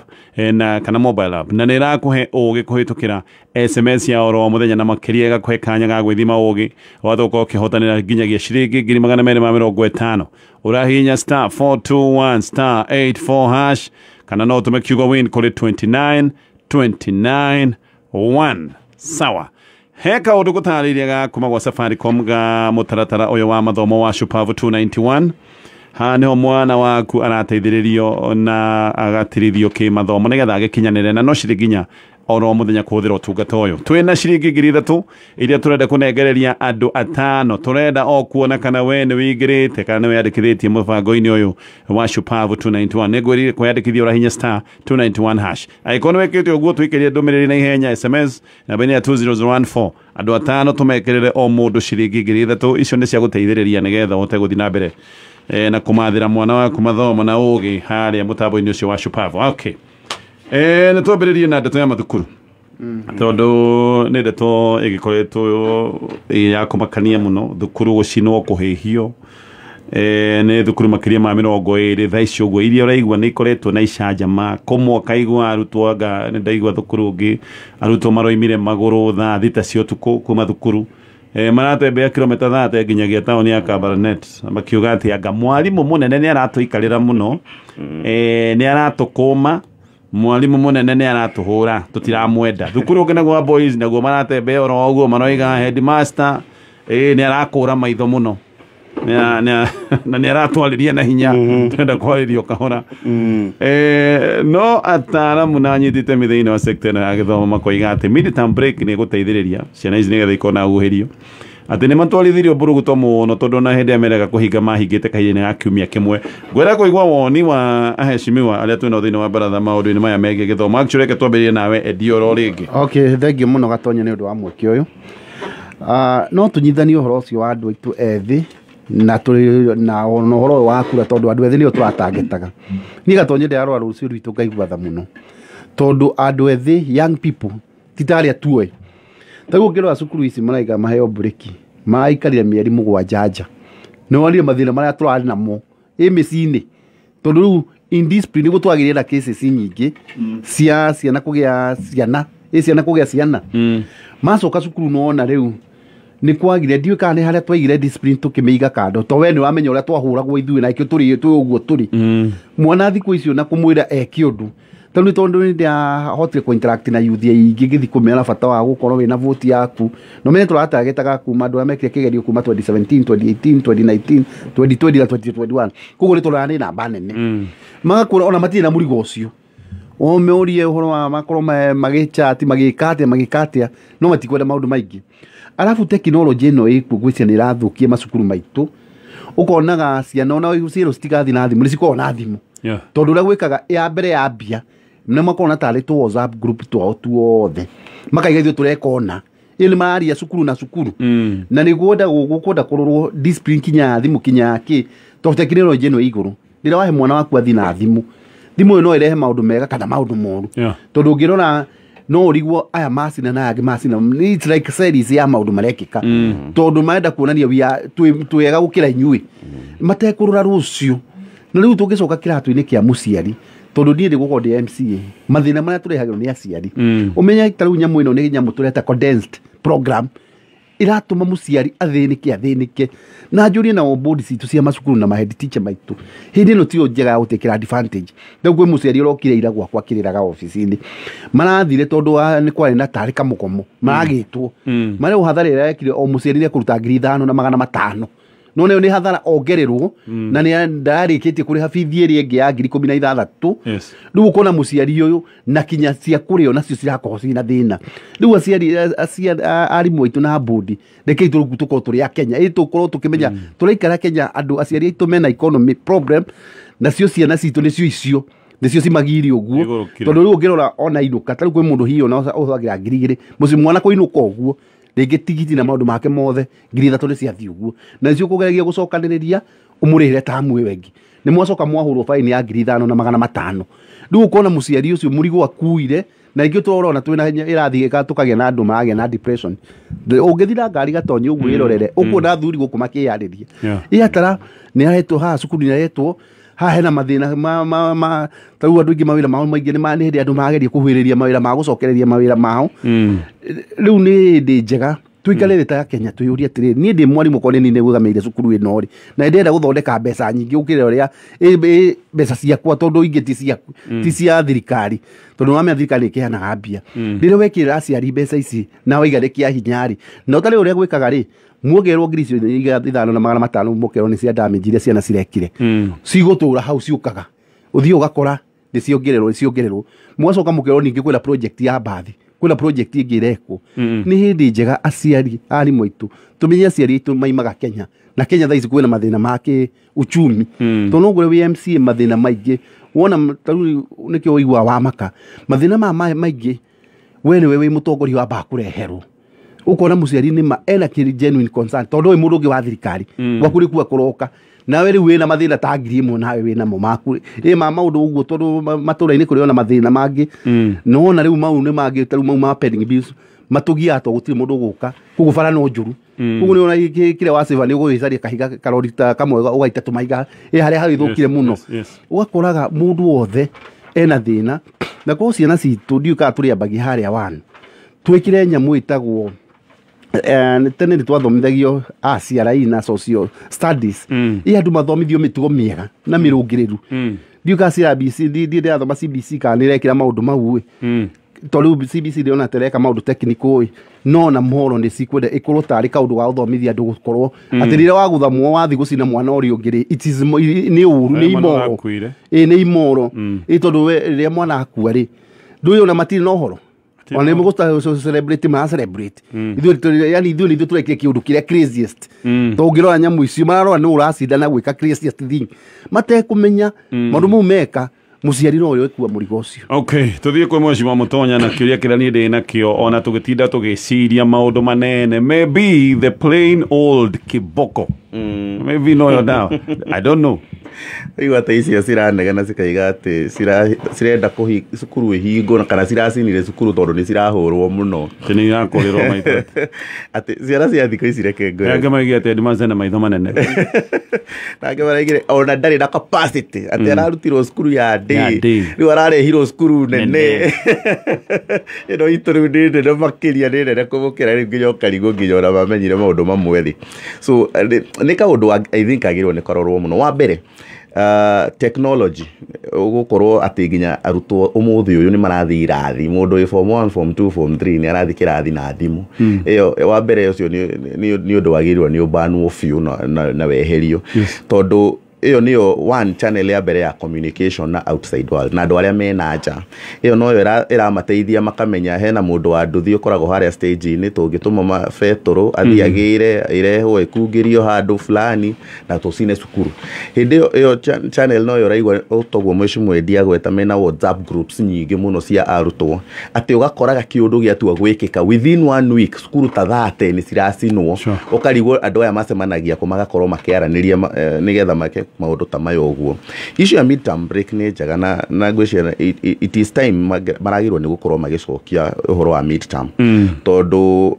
na kana mobile app na nĩ ĩrakũhe ũgĩ kũhĩtũkĩra SMS ya oro mũthenya na makĩria ĩgakũhe kanya ga gwĩthima ũgĩ wahota gũkorwo ũkĩhotanĩra nginyagia ciringi 250,000. Ũrahihinya star 421 star 84 hash kana no ũtũme kiugo win kũrĩ 29 29 1. Sawa, he kaũndũ gũtarĩria ga kuma gwa Safaricom ga mũtaratara ũyũ wa mathomo wa Shupavu 291. Haha nĩho mwana waku arateithĩrĩrio na agatirithio kĩmathomo nĩgetha agĩkinyanĩre na no ciringi nginya oro mũthenya kũhũthĩra ũtungata ũyũ. Twĩna ciringi 3,000 iria tũrenda kũnengereria andũ atano. Tũrenda o kuona kana we nĩ wĩingĩrĩte kana nĩ wĩyandĩkithĩtie mũbango-inĩ ũyũ wa Shupavu 291. Nĩngwĩrire kwĩyandĩkithia ũrahinya star 291 hash. Angĩkorwo nĩ wĩkĩte ũguo tũikĩrie ndũmĩrĩri na ihenya SMS namba-inĩ ya 20014. Andũ atano tũmekĩrĩre o mũndũ ciringi 3,000. Icio nĩ cia gũteithĩrĩria nĩgetha ũhote gũthiĩ na mbere na kũmathĩra mwana waku mathomo na ũgĩ harĩa mũtambo-inĩ ũcio wa Shupavu. Okay. Nĩ twambĩrĩrie na ndeto ya mathukuru tondũ nĩ ndeto ĩgĩkoretwo ya kũmakania mũno. Thukuru gũcinwo, kũhĩhio, nĩ thukuru makĩria ma 20 thaa ici ũguo iria ũraigua nĩ ikoretwo na icanjama. Kũmwe ũkaigua arutwo anga nĩ ndaigua thukuru ũngĩ arutwo maroimire magũrũ thaa 6 cia ũtukũ kuma thukuru maratembea kilomita 30 nginyagia taũni ya Kabarnet makiuga atĩ anga mwarimũ mũnene nĩ aratũikarĩra mũno, nĩ aratũkũma, mwalimu mũnene nĩ aratũhũra, tũtiramwenda. Thukuru ũngĩ naguo wa boys naguo maratembea oro ũguo maroiga headmaster nĩ arakũra maitho mũno na nĩ aratwarĩria na hinya, tũrenda kwarĩrio kahora. No ataaramu na anyitĩte mĩthĩinĩ wa sector ĩno ya gĩthomo makoiga atĩ mid-term break nĩ ĩgũteithĩrĩria ciana ici nĩgetha ikorwo na huhĩrio, atĩ nĩ matwarithirio mburuguto mũno tondũ ona hĩndĩ ĩrĩa merega kũhinga mahingĩte kahinda-inĩ ga kiumia kĩmwe. Ngwenda kũigua woni wa aheshimiwa arĩa twĩnao thĩinĩ wa baratha maũndũ-inĩ maya megiĩ gĩthomo. Actually reke twambĩrĩrie nawe Eddie oro rĩngĩ. Okay, thank you mũno Gatonya nĩ ũndũ wa mweke ũyũ. No tũnyithanie ũhoro ũcio wa andũ aitũ ethĩ na tũrĩ na ũhoro ũyũ wa kura tondũ andũ ethĩ nĩo tũratangĩtaga. Niĩ Gatonya ndĩrarora rũciũ rwitũ ngaigua tha mũno tondũ andũ ethĩ young people ti ta arĩa tuoĩ. Ta rĩu ũngĩrora cukuru ici maraiga maheo breki maraikarire mĩeri 7 nja. Nĩ wonire mathĩna marĩa tũrarĩ namo ĩ mĩciĩ-inĩ tondũ rĩu indiscipline nĩguo twagĩrĩire na cases nyingĩ cia ciana kũgĩa ciana ĩ ciana kũgĩa ciana macoka cukuru nĩwona rĩu nĩ kwagire ndiũĩ kana nĩ harĩa twaigire discipline tũkĩmĩiga kando to we nĩ wamenya ũrĩa twahũragwo ithuĩ na ikĩo tũrĩ twĩ ũguo tũrĩ. Mwana thikũ icio na kũmwĩra eke ũndũ tondũ tondũ nĩ ndĩrahotire kũ interact na youth aingĩ ngĩthiĩ kũmera bata wa gũkorwo wĩna vote yaku no mene tũratagĩtaga kuma andũ arĩa mekire kĩgerio kuma 2017 2018 2019 2020 na 2021 koguo nĩ tũrora nĩ namba nene magakũra ona matirĩ na mũrigo ũcio ũmĩũrie ũhoro wa makorwo magĩchati magĩka atĩa no matikwenda maũndũ maingĩ. Arabu tekinoronjĩ ĩno ĩkuo ngwĩciria nĩ ĩrathũkia macukuru maitũ ũkonaga ciana ona ciĩrwo citigathiĩ na thimũ nĩ cikoragwo na thimũ tondũ ũrĩa gwĩkaga ya mbere ya mbia nĩ makoragwo na tarĩ tũ WhatsApp group twao tuothe makaiga ithuĩ tũreka ũna ĩyo nĩ mararia cukuru na cukuru na nĩguo gũkwenda kũrorwo discipline kinya ya thimũ kinya ya kĩ tondũ tekinoronjĩ ĩno ĩ igũrũ rĩrĩa wahe mwana waku athiĩ na thimũ thimũ ĩyo no ĩrehe maũndũ mega kana maũndũ moru tondũ ũngĩrora no ũrigwo aya macina na aya angĩ macina it's like series ya maũndũ marekĩka tondũ marenda kuonania we are twĩega gũkĩra inyuĩ matekũrora rũciũ. Na rĩu tũngĩcoka kĩratũ-inĩ kĩa mũciari tondũ niĩ ndĩgũkorwo ndĩ MCA mathĩna marĩa tũrehagĩrwo nĩ aciari ũmenye ta rĩu nyamũ ĩno nĩ nyamũ tũreta condensed program iratũma mũciari athĩnĩke na njũrie na board citũ cia macukuru na ma head teacher maitũ hĩndĩ ĩno tiyo njega ya gũtĩkĩra advantage. Rĩu kwĩ mũciari ũrokire ira gwakwa akĩrĩraga obici-inĩ marathire tondũ nĩ kwarĩ na tarĩ kamũgomo maragĩtwo marĩa hathara ĩrĩa ekire o mũciari nĩ ekũruta 5,500 no nayo nĩ hathara ongererwo na nĩ ndarĩkĩtie kũrĩha bithi ĩrĩa ĩngĩ ya 16,000. Rĩu ũkona mũciari ũyũ na kinya cia kũrĩo nacio cirakorwo ciĩna thĩna. Rĩu aciari arimũ aitũ na board rekei tũkorwo tũrĩ a Kenya ĩ tũkorwo tũkĩmenya tũraikara Kenya andũ aciari aitũ mena economy problem nacio ciana citũ nĩcio icio nĩcio cimagiri ũguo tondũ rĩu ũngĩrora ona inũka ta rĩu kwĩ mũndũ hihi ona ũhũthagĩra 2,000 mũciĩ mwana kũinũka ũguo rĩngĩ tigiti na maũndũ make mothe 3,000 nĩ ciathiĩ ũguo na nĩcio ũkũgeragia gũcokanĩrĩria ũmũrĩhĩre tamu ĩyo ĩngĩ nĩ mwacoka mwahũrwo baini ya 5,500. Rĩu ũkona mũciari ũcio mũrigo akuire na ingĩ tũrona twĩna ĩrathiĩ tũkagĩa na andũ maragĩa na depression. Ũngĩthiĩ na ngari gatonyi ũguo ĩrorere ũkuona athuri gũkũ makĩyarĩria ĩatara nĩ aretwo haha cukuru nĩ aretwo haha hena mathĩna ma ta rĩu andũ aingĩ mawĩra mao maingĩ nĩ hĩndĩ andũ mageria kũhuhĩrĩria mawĩra ma gũcokereria mawĩra mao. Rĩu nĩ hĩndĩ njega tuikare ta Kenya tuyurie atĩrĩrĩ niĩ ndĩ mwarimũ korwo nĩ niĩ nĩgũthamĩire cukuru ĩno rĩ na ndĩrenda gũthondeka mbeca nyingĩ gũkĩra ũrĩa mbeca ciakwa tondũ ingĩ ti ciaku ti cia thirikari tondũ wamenya thirikari ĩkĩheanaga mbia rĩrĩa wekĩrĩra aciari mbeca ici na waiga nĩ kĩa hinya rĩ na ũtarĩ ũrĩa gwĩkaga rĩ muongererwo 5,500 mũkerwo nĩ cia damage iria ciana cirekire cigũtũra hau ciũkaga ũthiĩ ũgakora nĩ ciongererwo mwacoka mũkerwo ningĩ kwĩna project ya mbathi kwĩna project ĩngĩ ĩrekwo. Nĩ hĩndĩ njega aciari arimũ aitũ tũmenye aciari aitũ maimaga Kenya na Kenya thaa ici kwĩna mathĩna ma kĩ uchumi tondũ no ngũre wĩ MCA mathĩna maingĩ wona ta rĩu nĩkĩo ũiguaga wamaka mathĩna maya maingĩ we nĩwe wĩ mũtongoria wambaga kũreherwo ukona mũciari nĩma ena kĩ genuine concern tondũ ũyũ mũndũ ũngĩ wa thirikari gwaku nĩkuo kũroka nawe rĩu wĩna mathĩna ta 1,000 nawe wĩnamo maku ĩ ma maũndũ ũguo tondũ matũra-inĩ kũrĩ ona mathĩna mangĩ nona rĩu mau nĩ mangĩ ta rĩu mau ma pending bills matũgiaga to gũtirĩ mũndũ ũgũka koguo bara no njũru koguo nĩ ona kĩrĩa wacĩba nĩ ũgũgĩcaria kahiga karori ta kamwe ũgaita tũmahiga ĩ harĩa hagĩthũkire mũno ũgakoraga mũndũ wothe ena thĩna na koguo ciana citũ ndiũĩ kana tũrĩambagia harĩa one twĩkĩre nyamũ ĩtagwo tene nĩ twathomithagio CRE na social studies ĩ andũ mathomithio mĩtugo mĩega na mĩrũngĩrĩru ndiũĩ kana CRBC ndiĩ ndĩrathoma CBC kana nĩ ĩrekĩra maũndũ mau ĩ tondũ rĩu CBC ndĩrona ta ĩreka maũndũ technical ĩ no na moro nĩ cikwenda ĩkorwo tarĩ kaũndũ ga gũthomithia andũ gũkorwo atĩ rĩrĩa wagũtha mwa wathiĩ gũcina mwana ũrĩa ũngĩ rĩ it is nĩ ũru nĩ imoro ĩ nĩ imoro ĩ tondũ we rĩrĩa mwana akua rĩ ndũĩ ona matirĩ na ũhoro ona nĩ mũgũ celebrate ma celebrate ithuĩ yani ithuĩ nĩ ithuĩ tũrekire kĩũndũ kĩrĩa craziest to ũngĩrora nyamũ icio mararora nĩ ũracindana gwĩka craziest thing matekũmenya maũndũ mau meka mũciari no ũrĩa ũkua mũrigo ũcio. Okay, tuthiĩ kwĩ Mheshimiwa Mũtonya na kĩũria kĩrĩa niĩ ndĩ nakĩo ona tũgĩtinda tũgĩciria maũndũ manene maybe the plain old kiboko maybe no yo now I don't know Igua atĩ icio ciranegena cikaiga atĩ cirenda cukuru ĩhingwo kana ciracinire cukuru tondũ nĩ cirahũrwo mũno nĩ irakũrĩrwo maitho atĩ ciana cia thikũ ici reke ngwĩre angĩ maigire atĩ headmaster na maitho manene na angĩ maraigire ona ndarĩ na capacity atĩ ararutirwo cukuru ya day rĩu ararehirwo cukuru nene ĩno itũ rĩu nĩ nene makĩria nĩ nene kũmũkĩra rĩu nginya ũkarigwo nginya ona mamenyire maũndũ mamwe thĩ so nĩ kaũndũ I think kagĩrĩirwo nĩ karorwo mũno wa mbere technology ũgũkorwo atĩ nginya arutwo ũmũthĩ ũyũ nĩ marathiĩ irathi mũndũ wĩ form 1 form 2 form 3 nĩ arathiĩ kĩrathi na thimũ ĩyo wa mbere ũcio nĩ ũndũ wagĩrĩirwo nĩ ũbanwo biũ na weherio tondũ ĩyo nĩyo one channel ya mbere ya communication na outside world na andũ arĩa mena nja ĩyo noyo ĩramateithia makamenya hena mũndũ wa nduthi ũkoragwo harĩa stage-inĩ tũngĩtũma betũrũ athiĩ agĩre ĩrehwo ĩkungĩrio handũ fulani na tũcine cukuru hĩndĩ ĩyo channel noyo ũraigua toguo Mheshimiwa Eddie agweta mena WhatsApp groups nyingĩ mũno cia arutwo atĩ ũgakoraga kĩũndũ gĩatua gwĩkĩka within one week cukuru ta 30 nĩ ciracinwo ũkarigwo andũ aya macemanagia kũ magakorwo makĩaranĩria nĩgetha make maũndũ ta maya ũguo issue ya midterm break nĩ njega na ngwĩciria it is time maragĩrĩirwo nĩ gũkorwo magĩcokia ũhoro wa midterm tondũ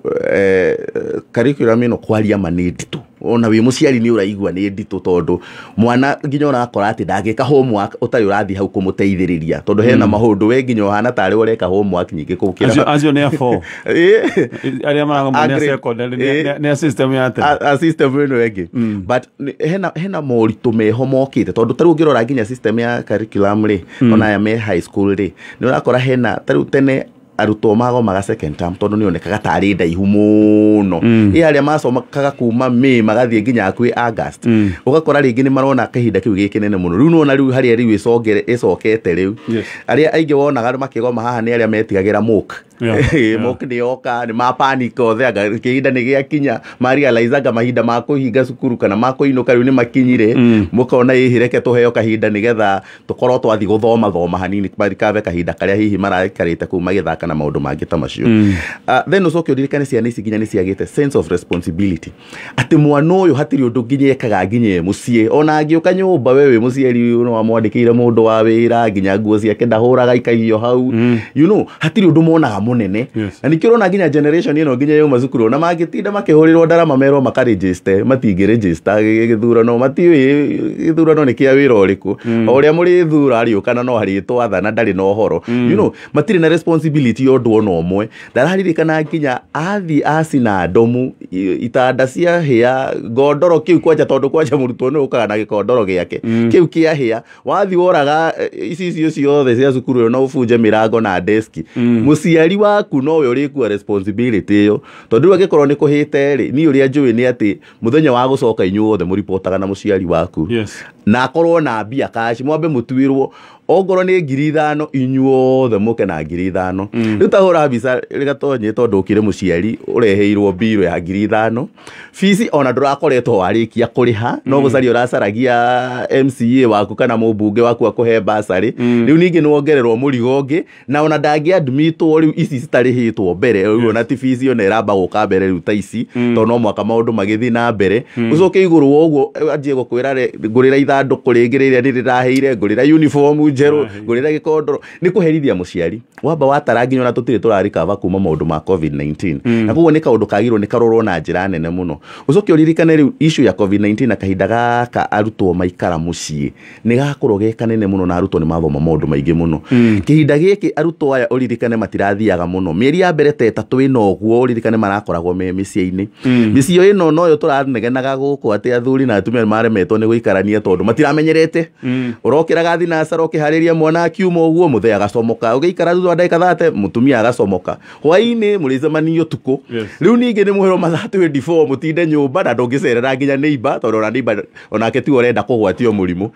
curriculum ĩno kwaria ma nĩ nditũ ona wĩ mũciari nĩ ũraigua nĩ nditũ tondũ mwana nginya ũrakora atĩ ndangĩka homework ũtarĩ ũrathiĩ hau kũmũteithĩrĩria tondũ hena maũndũ we nginya ũhana tarĩ ũreka homework nyingĩ gũkĩra acio nĩ a 4 arĩa maragoma nĩ a secondary nĩ a system ya tene a system ĩno ĩngĩ but hena moritũ meho mokĩte tondũ tarĩu ũngĩrora nginya system ya curriculum rĩ ona aya me high school rĩ nĩ ũrakora hena tarĩu tene arutwo magomaga second term tondũ nĩ onekaga tarĩ ndaihu mũno ĩ arĩa macokaga kuma May magathiĩ nginya hakuhĩ August ũgakora rĩngĩ nĩ marona kahinda kĩu gĩ kĩnene mũno rĩu nĩwona rĩu harĩa rĩu ĩcokete rĩu arĩa aingĩ wonaga makĩgoma haha nĩ arĩa metigagĩra mock Mock nĩ yoka nĩ ma panic othe anga kĩhinda nĩ gĩakinya marealize mahinda ma kũhinga cukuru kana ma kũinũka rĩu nĩ makinyire, mũkona hihi reke tũheo kahinda nĩgetha tũkorwo twathiĩ gũthoma thoma hanini marikabe kahinda karĩa hihi maraikarĩte kũu magĩthaka na maũndũ mangĩ ta macio. Then ũcoke ũririkane ciana ici nginya nĩ ciagĩte sense of responsibility, atĩ mwana ũyũ hatirĩ ũndũ nginya ekaga nginya e mũciĩ, ona angĩũka nyũmba we wĩ mũciari no amwandĩkĩire mũndũ wa wĩra, nginya nguo ciake ndahũraga ikaigio hau, you know, hatirĩ ũndũ monaga mũnene. Na nĩkĩo ũrona nginya generation ĩno nginya yauma cukuru ona mangĩtinda makĩhũrĩrwo ndarama merwo makaregister, matingĩregister gĩthurano, matiũĩ gĩthurano nĩ kĩa wĩra ũrĩkũ, o ũrĩa mũrĩthura arĩũka na no arĩtwatha na ndarĩ na ũhoro, you know, matirĩ na responsibility ya ũndũ ona ũmwe. Ndararirikana nginya athiĩ acina ndomu itanda cia hĩa ngondoro kĩu kwanja, tondũ kwanja mũrutwo nĩ ũkaga na gĩkondoro gĩake kĩu kĩa hĩa, wathiĩ woraga icicio ciothe cia cukuru ĩyo na ũbunje mĩrango na deski, mũciari waku nowe ũrĩkua responsibility ĩyo, tondũ rĩu angĩkorwo nĩ kũhĩte rĩ, niĩ ũrĩa njũĩ nĩ atĩ mũthenya wa gũcoka inyuothe mũripotaga na mũciari waku, na akorwo na mbia cash, mwambe mũtuĩrwo ongorwo nĩ 5,000 inyuothe mũke na 5,000. Rĩu ta hũra mbica rĩgatonye tondũ ũkĩrĩ mũciari ũreheirwo mbirũ ya 5,000, bici ona ndũrakoretwo warĩkia kũrĩha, no gũcaria ũracaragia MCA waku kana mũmbunge waku akũhe basarĩ, rĩu ningĩ nĩwongererwo mũrigo ũngĩ, na ona ndangĩadmitwo rĩu ici citarĩhĩtwo mbere, rĩu ona ti bici ona ĩramba gũka mbere rĩu ta ici, tondũ no mwaka maũndũ magĩthiĩ na mbere, ũcoke igũrũ wa ũguo anjie gũkwĩra ngũrĩra ithandũkũ rĩngĩ rĩrĩa ndĩraheire, ngũrĩra uniform njerũ, ngũrĩra gĩkondoro, nĩ kũherithia mũciari wamba watara nginya ona tũtirĩ tũrarikava kuma maũndũ ma COVID-19, na koguo nĩ kaũndũ kagĩrĩirwo nĩ karorwo na njĩra nene mũno. Ũcoke ũririkane rĩu issue ya COVID-19 na kahinda gaka arutwo maikara mũciĩ nĩ gakorwo ge kanene mũno, na arutwo nĩ mathoma maũndũ maingĩ mũno. Kĩhinda gĩkĩ arutwo aya ũririkane matirathiaga mũno, mĩeri ya mbere ta ĩtatũ ĩna ũguo ũririkane marakoragwo me mĩciĩ-inĩ, mĩciĩ ĩno noyo tũranegenaga gũkũ atĩ athuri na atumia nĩmaremetwo nĩ gũikarania tondũ matiramenyerete, ũrokĩraga thinacara ũkĩharĩria mwana akiuma ũguo mũthee agacomoka, ũgĩikara thutha wa ndagĩka 30 mũtumia agacomoka, hwaĩ-inĩ mũrĩcemania ũtukũ, rĩu ningĩ nĩ mũhero mathaa 24 mũtinde nyũmba na ndũngĩcerera nginya neighbor, tondũ ona neighbor onake tiwe ũrenda kũgwatio mũrimũ,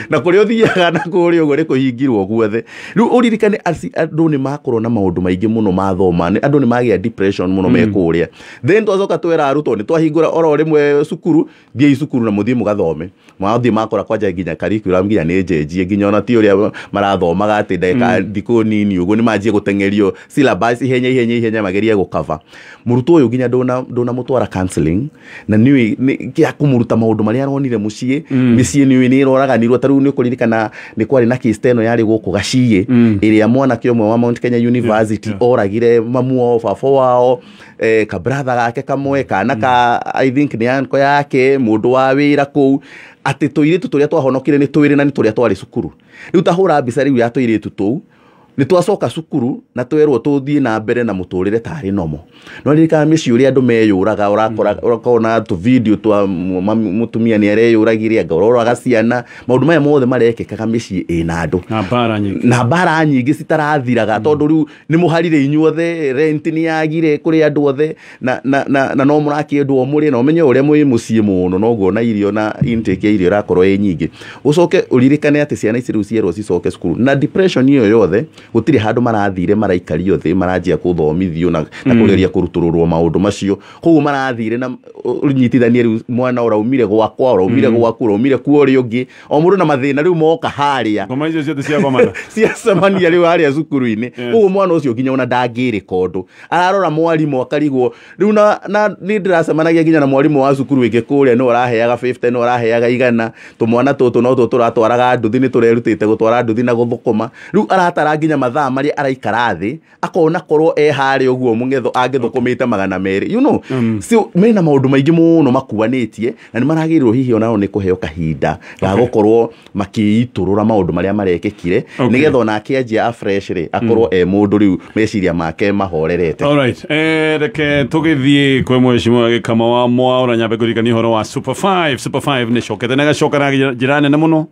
na kũrĩa ũthiaga na kũrĩa ũguo nĩ kũhingirwo guothe. Rĩu ũririkane andũ nĩ makorwo na maũndũ maingĩ mũno mathoma, andũ nĩ magĩa depression mũno me kũrĩa, then twacoka twera arutwo nĩ twahingũra oro rĩmwe cukuru, thiĩi cukuru na mũthiĩ mũgathome, mathiĩ makora kwanja nginya curriculum nginya nĩ njenjie, nginya ona ti ũrĩa marathomaga atĩ ndagĩka thikũ nini ũguo nĩ manjie gũteng'erio syllabus ihenya ihenya ihenya magerie gũkava. Mũrutwo ũyũ nginya ndũnamũtwara counseling na nĩũĩ kĩa kũmũruta maũndũ marĩa aronire mũciĩ, mĩciĩ nĩũĩ nĩ ĩroraganirwo, ta rĩu nĩ ũkũririkana nĩ kwarĩ na case ta ĩno yarĩ gũkũ Gaciĩ ĩrĩa mwanake ũmwe wa Mount Kenya University oragire mamu wao, baba wao, kabratha gake kamwe, kana ka I think nĩ uncle yake, mũndũ wa wĩra kũu, atĩ tũirĩtu tũrĩa twahonokire nĩ twĩrĩ na nĩ tũrĩa twarĩ cukuru. Rĩu ta hũra mbica rĩu ya tũirĩtu tũu, nĩ twacoka cukuru na twerwo tũthiĩ na mbere na mũtũrĩre tarĩ nomo. No ririkana mĩciĩ ũrĩa andũ meyũraga, ũrakora ũkona tũ video twa mũtumia nĩ areyũragire, anga ũroraga ciana, maũndũ maya mothe marekĩkaga mĩciĩ ĩna andũ na mbara nyingĩ citarathiraga, tondũ rĩu nĩ mũharire inyuothe, rent nĩ yagire kũrĩ andũ othe, na no mũrakĩendwo mũrĩ, na ũmenye ũrĩa mwĩ mũciĩ mũno noguo na irio na intake ya irio ĩrakorwo ĩ nyingĩ. Ũcoke ũririkane atĩ ciana ici rĩu cierwo cicoke cukuru na depression ĩyo yothe, gũtirĩ handũ marathire maraikario thĩ maranjia kũthomithio na kũgeria kũrutũrũrwo maũndũ macio, koguo marathire na ũnyitithanie rĩu mwana ũraumire gwakwa, ũraumire gwaku, ũraumire kuo ũrĩa ũngĩ, o mũndũ na mathĩna rĩu moka harĩa ngoma icio ciothe ciagomana ciacemania rĩu harĩa cukuru-inĩ, koguo mwana ũcio nginya ona ndangĩrĩka ũndũ, ararora mwarimũ akarigwo rĩu na nĩ ndĩracemanagia nginya na mwarimũ wa cukuru ĩngĩ kũrĩa, no ũraheaga 50 no ũraheaga 100, tũmwana tũtũ no tũ tũratwaraga nduthi, nĩ tũrerutĩte gũtwara nduthi na gũthũkũma, rĩu aratara nginya mathaa marĩa araikara thĩ akona korwo e harĩa ũguo mũng'etho angĩthũkũmĩte 200, you know, so mena maũndũ maingĩ mũno makuanĩtie na nĩ maragĩrĩirwo hihi onao nĩ kũheo kahinda ga gũkorwo makĩitũrũra maũndũ marĩa marekĩkire, nĩgetha ona akĩanjia afresh rĩ akorwo e mũndũ rĩu meciria make mahorerete. Alright, reke tũgĩthiĩ kwĩ mheshimiwa Gĩkama wa Mwaura, nyambe kũririkania ũhoro wa Super 5. Super 5 nĩ cokete na ĩgacoka na njĩra nene mũno,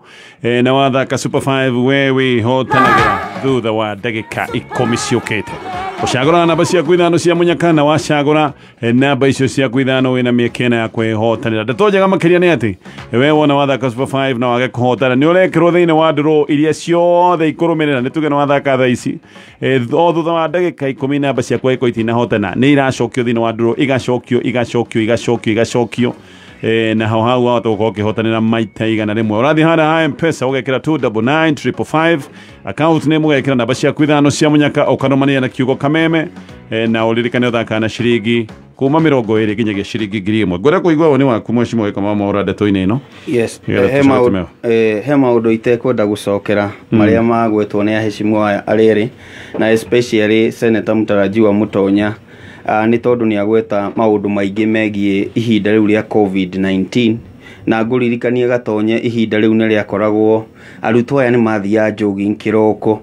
na wathaka Super 5 we wĩhotanagĩra thutha wa ndagĩka 10 ciũkĩte. Ũcagũraga namba ciaku ithano cia mũnyaka na wacagũra namba icio ciaku ithano wĩna mĩeke ĩna ya kwĩhotanĩra. Ndeto njega makĩria nĩ atĩ we wona wathaka Super 5 na wage kũhotana nĩ ũrekĩrwo thĩinĩ wa draw iria ciothe ikũrũmĩrĩra. Nĩ tuge nĩ wathaka thaa ici, o thutha wa ndagĩka 10 namba ciaku angĩkorwo itinahotana nĩ iracokio thĩinĩ wa draw, igacokio igacokio igacokio igacokio, na hau hau wahota gũkorwo ũkĩhotanĩra maita 100. Ũrathiĩ harĩa ha M-Pesa ũgekĩra 299555, account name ũgekĩra namba ciaku ithano cia mũnyaka, ũkarũmania na kiugo kameme, na ũririkane ũthakaga na ciringi kuma 20 nginyagia ciringi 1000. Ngwenda kũigua woni waku mheshimiwa Gĩkoma Mwaũra ndeto-inĩ ĩno. Yes, Nĩgetha tũcoke tũmeo. He maũndũ itekwenda gũcokera marĩa magwetwo nĩ aheshimiwa aya arĩrĩ, na especially Senator mũtarajiwa Mũtonya, nĩ tondũ nĩ agweta maũndũ maingĩ megiĩ ihinda rĩu rĩa COVID-19, na ngũririkanie Gatonye ihinda rĩu nĩ rĩakoragwo arutwo aya nĩ mathiaga jogging kĩroko,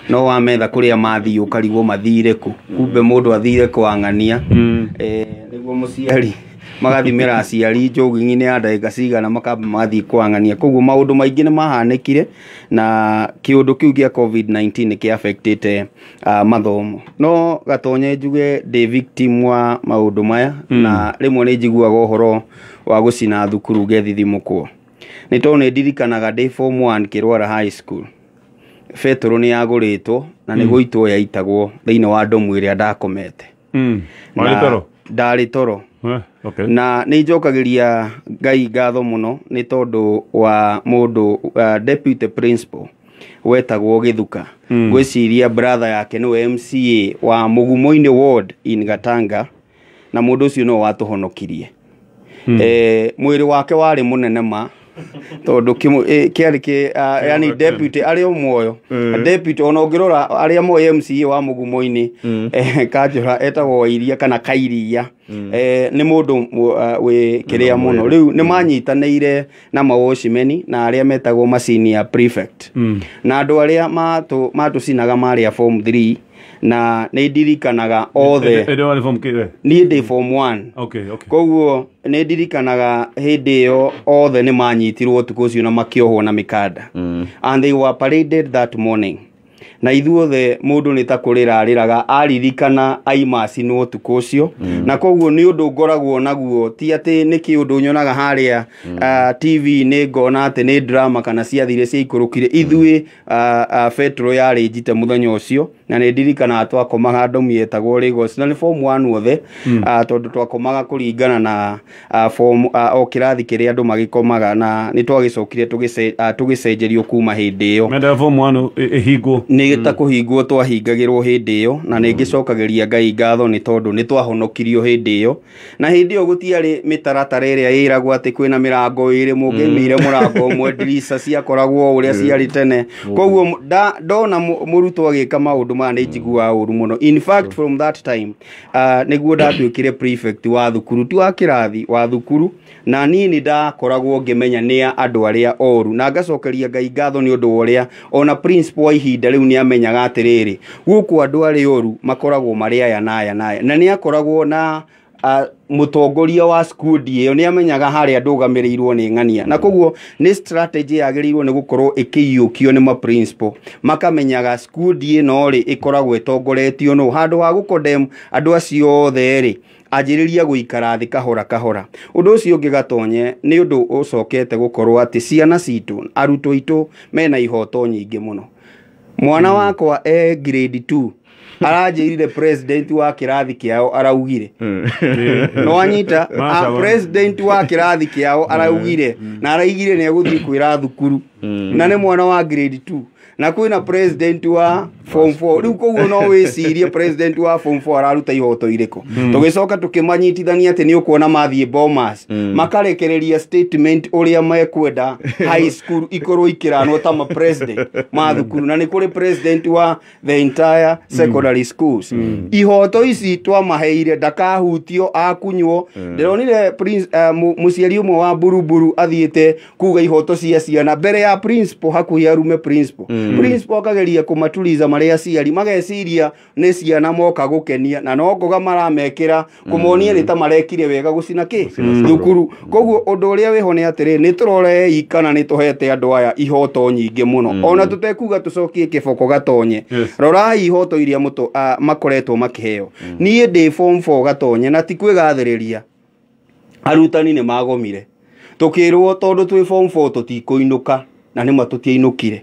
no wametha kũrĩa mathiĩ ũkarigwo mathire kũ, kumbe mũndũ athire kwang'ania. Nĩguo mũciari magathimĩra aciari jogging-inĩ ya ndagĩka cigana makamba magathiĩ kwang'ania. Koguo maũndũ maingĩ nĩ mahanĩkire na kĩũndũ kĩu gĩa COVID-19 nĩ kĩ-affectĩte mathomo. No Gatonye njuge ndĩ victim wa maũndũ maya, na rĩmwe nĩ njiguaga ũhoro wa gũcina thukuru ngethithimũkwo, nĩ tondũ nĩ ndirikanaga ndĩ form 1 Kĩrwara High School, betũrũ nĩ yagũrĩtwo na nĩ gũitwo yaitagwo thĩinĩ wa ndomu ĩrĩa ndakomete. Warĩ toro? Ndarĩ toro. Okay. Na nĩ njokagĩria Ngai ngatho mũno nĩ tondũ wa mũndũ deputy principal wetagwo Gĩthuka. Ngwĩciria brother yake nĩwe MCA wa Mũgumo-inĩ ward in Gatanga, na mũndũ ũcio nĩwe watũhonokirie. Mwĩrĩ wake warĩ mũnene ma, tondũ kĩarĩ kĩ, yani deputy arĩ o muoyo. Deputy ona ũngĩrora arĩa moĩ MCA wa Mũgumo-inĩ, Kanjũra etagwo Wairia kana Kairia, nĩ mũndũ wĩ kĩrĩa mũno. Rĩu nĩ manyitanĩire na mawocimeni na arĩa metagwo macini ya prefect, na andũ arĩa matũcinaga marĩ a form 3, na nĩ ndirikanaga othe. Ĩndĩ warĩ form kĩ we? Niĩ ndĩ form 1. Okay. Koguo nĩ ndirikanaga hĩndĩ ĩyo othe nĩ manyitirwo ũtukũ ũcio na makĩohwo na mĩkanda. And they were paraded that morning. Na ithuothe mũndũ nĩ ta kũrĩra arĩraga aririkana aima acinwo ũtukũ ũcio. Na koguo nĩ ũndũ ngoragwo naguo, ti atĩ nĩ kĩũndũ nyonaga harĩa TV nĩ ngona atĩ nĩ drama kana ciathire ciaikũrũkire. Ithuĩ betũrũ yarĩ njite mũthenya ũcio, na nĩ ndirikanaga twakomaga ndomu yetagwo Lagos, na nĩ form 1 othe, tondũ twakomaga kũringana na form, o kĩrathi kĩrĩa andũ magĩkomaga, na nĩ twagĩcokire tũgĩcenjerio kuma hĩndĩ ĩyo. Mendaga form 1 ĩhingwo. Nĩ ta kũhingwo twahingagĩrwo hĩndĩ ĩyo, na nĩ ngĩcokagĩria Ngai ngatho nĩ tondũ nĩ twahonokirio hĩndĩ ĩyo. Na hĩndĩ ĩyo gũtiarĩ mĩtaratara ĩrĩa ĩragwo atĩ kwĩna mĩrango ĩrĩ, mũngĩaimĩire mũrango ũmwe ndirica ciakoragwo ũrĩa ciarĩ tene. Koguo ndona mũrutwo agĩka maũndũ maya nĩ njiguaga ũru mũno. In fact from that time, nĩguo ndatuĩkire prefect wa thukuru, ti wa kĩrathi, wa thukuru, na niĩ nĩ ndakoragwo ngĩmenya nĩ andũ arĩa oru, na ngacokeria Ngai ngatho nĩ ũndũ wa ũrĩa ona principal wa ihinda rĩu nĩ amenyaga atĩrĩrĩ, gũkũ andũ arĩa oru makoragwo marĩ aya na aya na aya, na nĩ akoragwo na mũtongoria wa squad ĩyo nĩ amenyaga harĩa ndũgamĩrĩirwo nĩ ng'ania, na koguo nĩ strategy yagĩrĩirwo nĩ gũkorwo ĩkĩiyũkio nĩ ma principal, makamenyaga squad ĩno rĩ ĩkoragwo ĩtongoretio nũ, handũ ha gũkondem andũ acio othe rĩ anjĩrĩria gũikara thĩ kahora kahora. Ũndũ ũcio ũngĩ Gatonye nĩ ũndũ ũcokete gũkorwo atĩ ciana citũ, arutwo aitũ mena ihoto nyingĩ mũno. Mwana wakwa e grade 2 aranjĩrire president wa kĩrathi kĩao araugire, no anyita president wa kĩrathi kĩao araugire, na araigire nĩ egũthiĩ kwĩra thukuru, na nĩ mwana wa grade 2, na kwĩna president wa form 4. Rĩu koguo no wĩcirie president wa form 4 araruta ihoto irĩkũ. Tũgĩcoka tũkĩmanyitithania atĩ nĩ ũkuona mathiĩ Bomas makarekereria statement ũrĩa mekwenda high school ikorwo ikĩranwo ta ma president ma thukuru, na nĩ kũrĩ president wa the entire secondary schools. Ihoto ici twamaheire ndakahutio akunywo. Ndĩronire mũciari ũmwe wa Buruburu athiĩte kuga ihoto cia ciana mbere ya principal, hakuhĩ arume principal. Principal akageria kũmaturiza marĩ aciari mageciria nĩ ciana moka gũkenia, na no ngoga maramekĩra kũmonia nĩ ta marekire wega gũcina kĩ thukuru. Koguo ũndũ ũrĩa wĩho nĩ atĩrĩ, nĩ tũrorei kana nĩ tũhete andũ aya ihoto nyingĩ mũno, ona tũtekuga tũcokie kĩboko gatonye. Rorai ihoto iria makoretwo makĩheo. Niĩ ndĩ form 4 gatonye, na ti kwĩgathĩrĩria, arutani nĩ magomire, tũkĩrwo tondũ twĩ form 4 tũtikũinũka, na nĩma tũtiainũkire.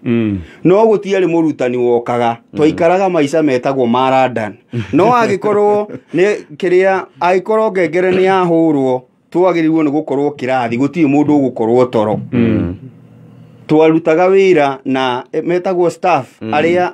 No gũtiarĩ mũrutani wokaga, twaikaraga maica metagwo ma London. No angĩkorwo nĩ kĩrĩa, angĩkorwo ngengere nĩ yahũrwo, twagĩrĩirwo nĩ gũkorwo kĩrathi, gũtirĩ mũndũ ũgũkorwo toro. Twarutaga wĩra na metagwo staff arĩa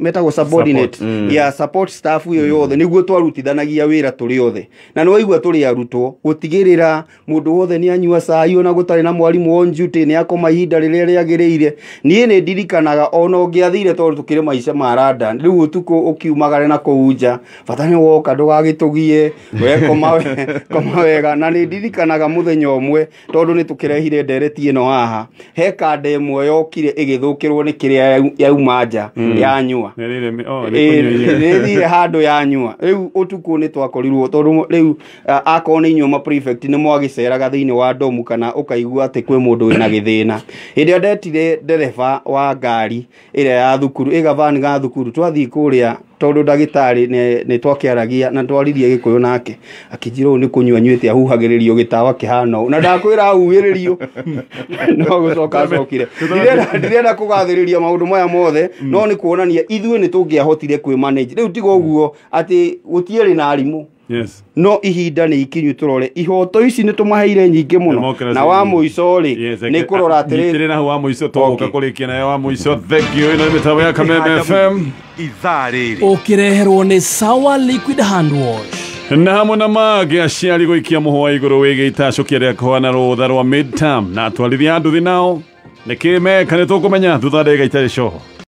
metagwo subordinate ya support staff ĩyo yothe, nĩguo twarutithanagia wĩra tũrĩ othe. Na nĩ waigua tũrĩ arutwo gũtigĩrĩra mũndũ wothe nĩ anyua cai ona gũtarĩ na mwarimũ on duty, nĩ akoma ihinda rĩrĩa rĩagĩrĩire. Niĩ nĩ ndirikanaga ona ũngĩathire, tondũ tũkĩrĩ maica ma London, rĩu ũtukũ ũkiumagare na kũu nja, bata nĩ woka ndũgagĩtũgie, we koma koma wega. Na nĩ ndirikanaga mũthenya ũmwe, tondũ nĩ tũkĩrehire ndereti ĩno haha, he kanda ĩmwe yokire ĩgĩthũkĩrwo nĩ kĩrĩa yauma nja yanyua. Nĩ thire handũ yanyua. Rĩu ũtukũ nĩ twakorirwo, tondũ rĩu akorwo nĩ inyuĩ ma prefect nĩ mwagĩceraga thĩinĩ wa ndomu, kana ũkaigua atĩ kwĩ mũndũ wĩna gĩthĩna. Hĩndĩ ĩrĩa ndetire ndereba wa ngari ĩrĩa ya thukuru, ĩgavani ga thukuru, twathiĩ kũrĩa, tondũ ndagĩtarĩ nĩ twakĩaragia na twaririe gĩkũyũ nake, akĩnjĩra ũũ nĩ kũnyua nyuĩte, ahuhagĩrĩrio gĩtawa kĩhana ũũ, na ndakwĩra ahuhĩrĩrio no gũcoka acokire. Ndirenda kũgathĩrĩria maũndũ maya mothe, no nĩ kuonania ithuĩ nĩ tũngĩahotire kwĩ manage. Rĩu tiga ũguo atĩ gũtiarĩ na arimũ. No ihinda nĩ ikinyu tũrore ihoto ici nĩ tũmaheire nyingĩ mũno, na wa mũico rĩ nĩ kũrora atĩrĩrĩ. Nyitĩrĩra hau wa mũico, tũgũka kũrĩkia nayo wa mũico. Thank you. Ĩno nĩ mĩtambo ya Kameme FM ithaa rĩrĩ ũkĩreherwo nĩ Sawa Liquid Hand Wash. Na hamwe na mangĩ, aciari gũikia mũhũa igũrũ wĩgiĩ itacũkia rĩa kũhana rũtha rwa midterm, na atwarithia a nduthi nao nĩkĩ meka, nĩ tũkũmenya thutha wa ndagĩka itarĩ coho.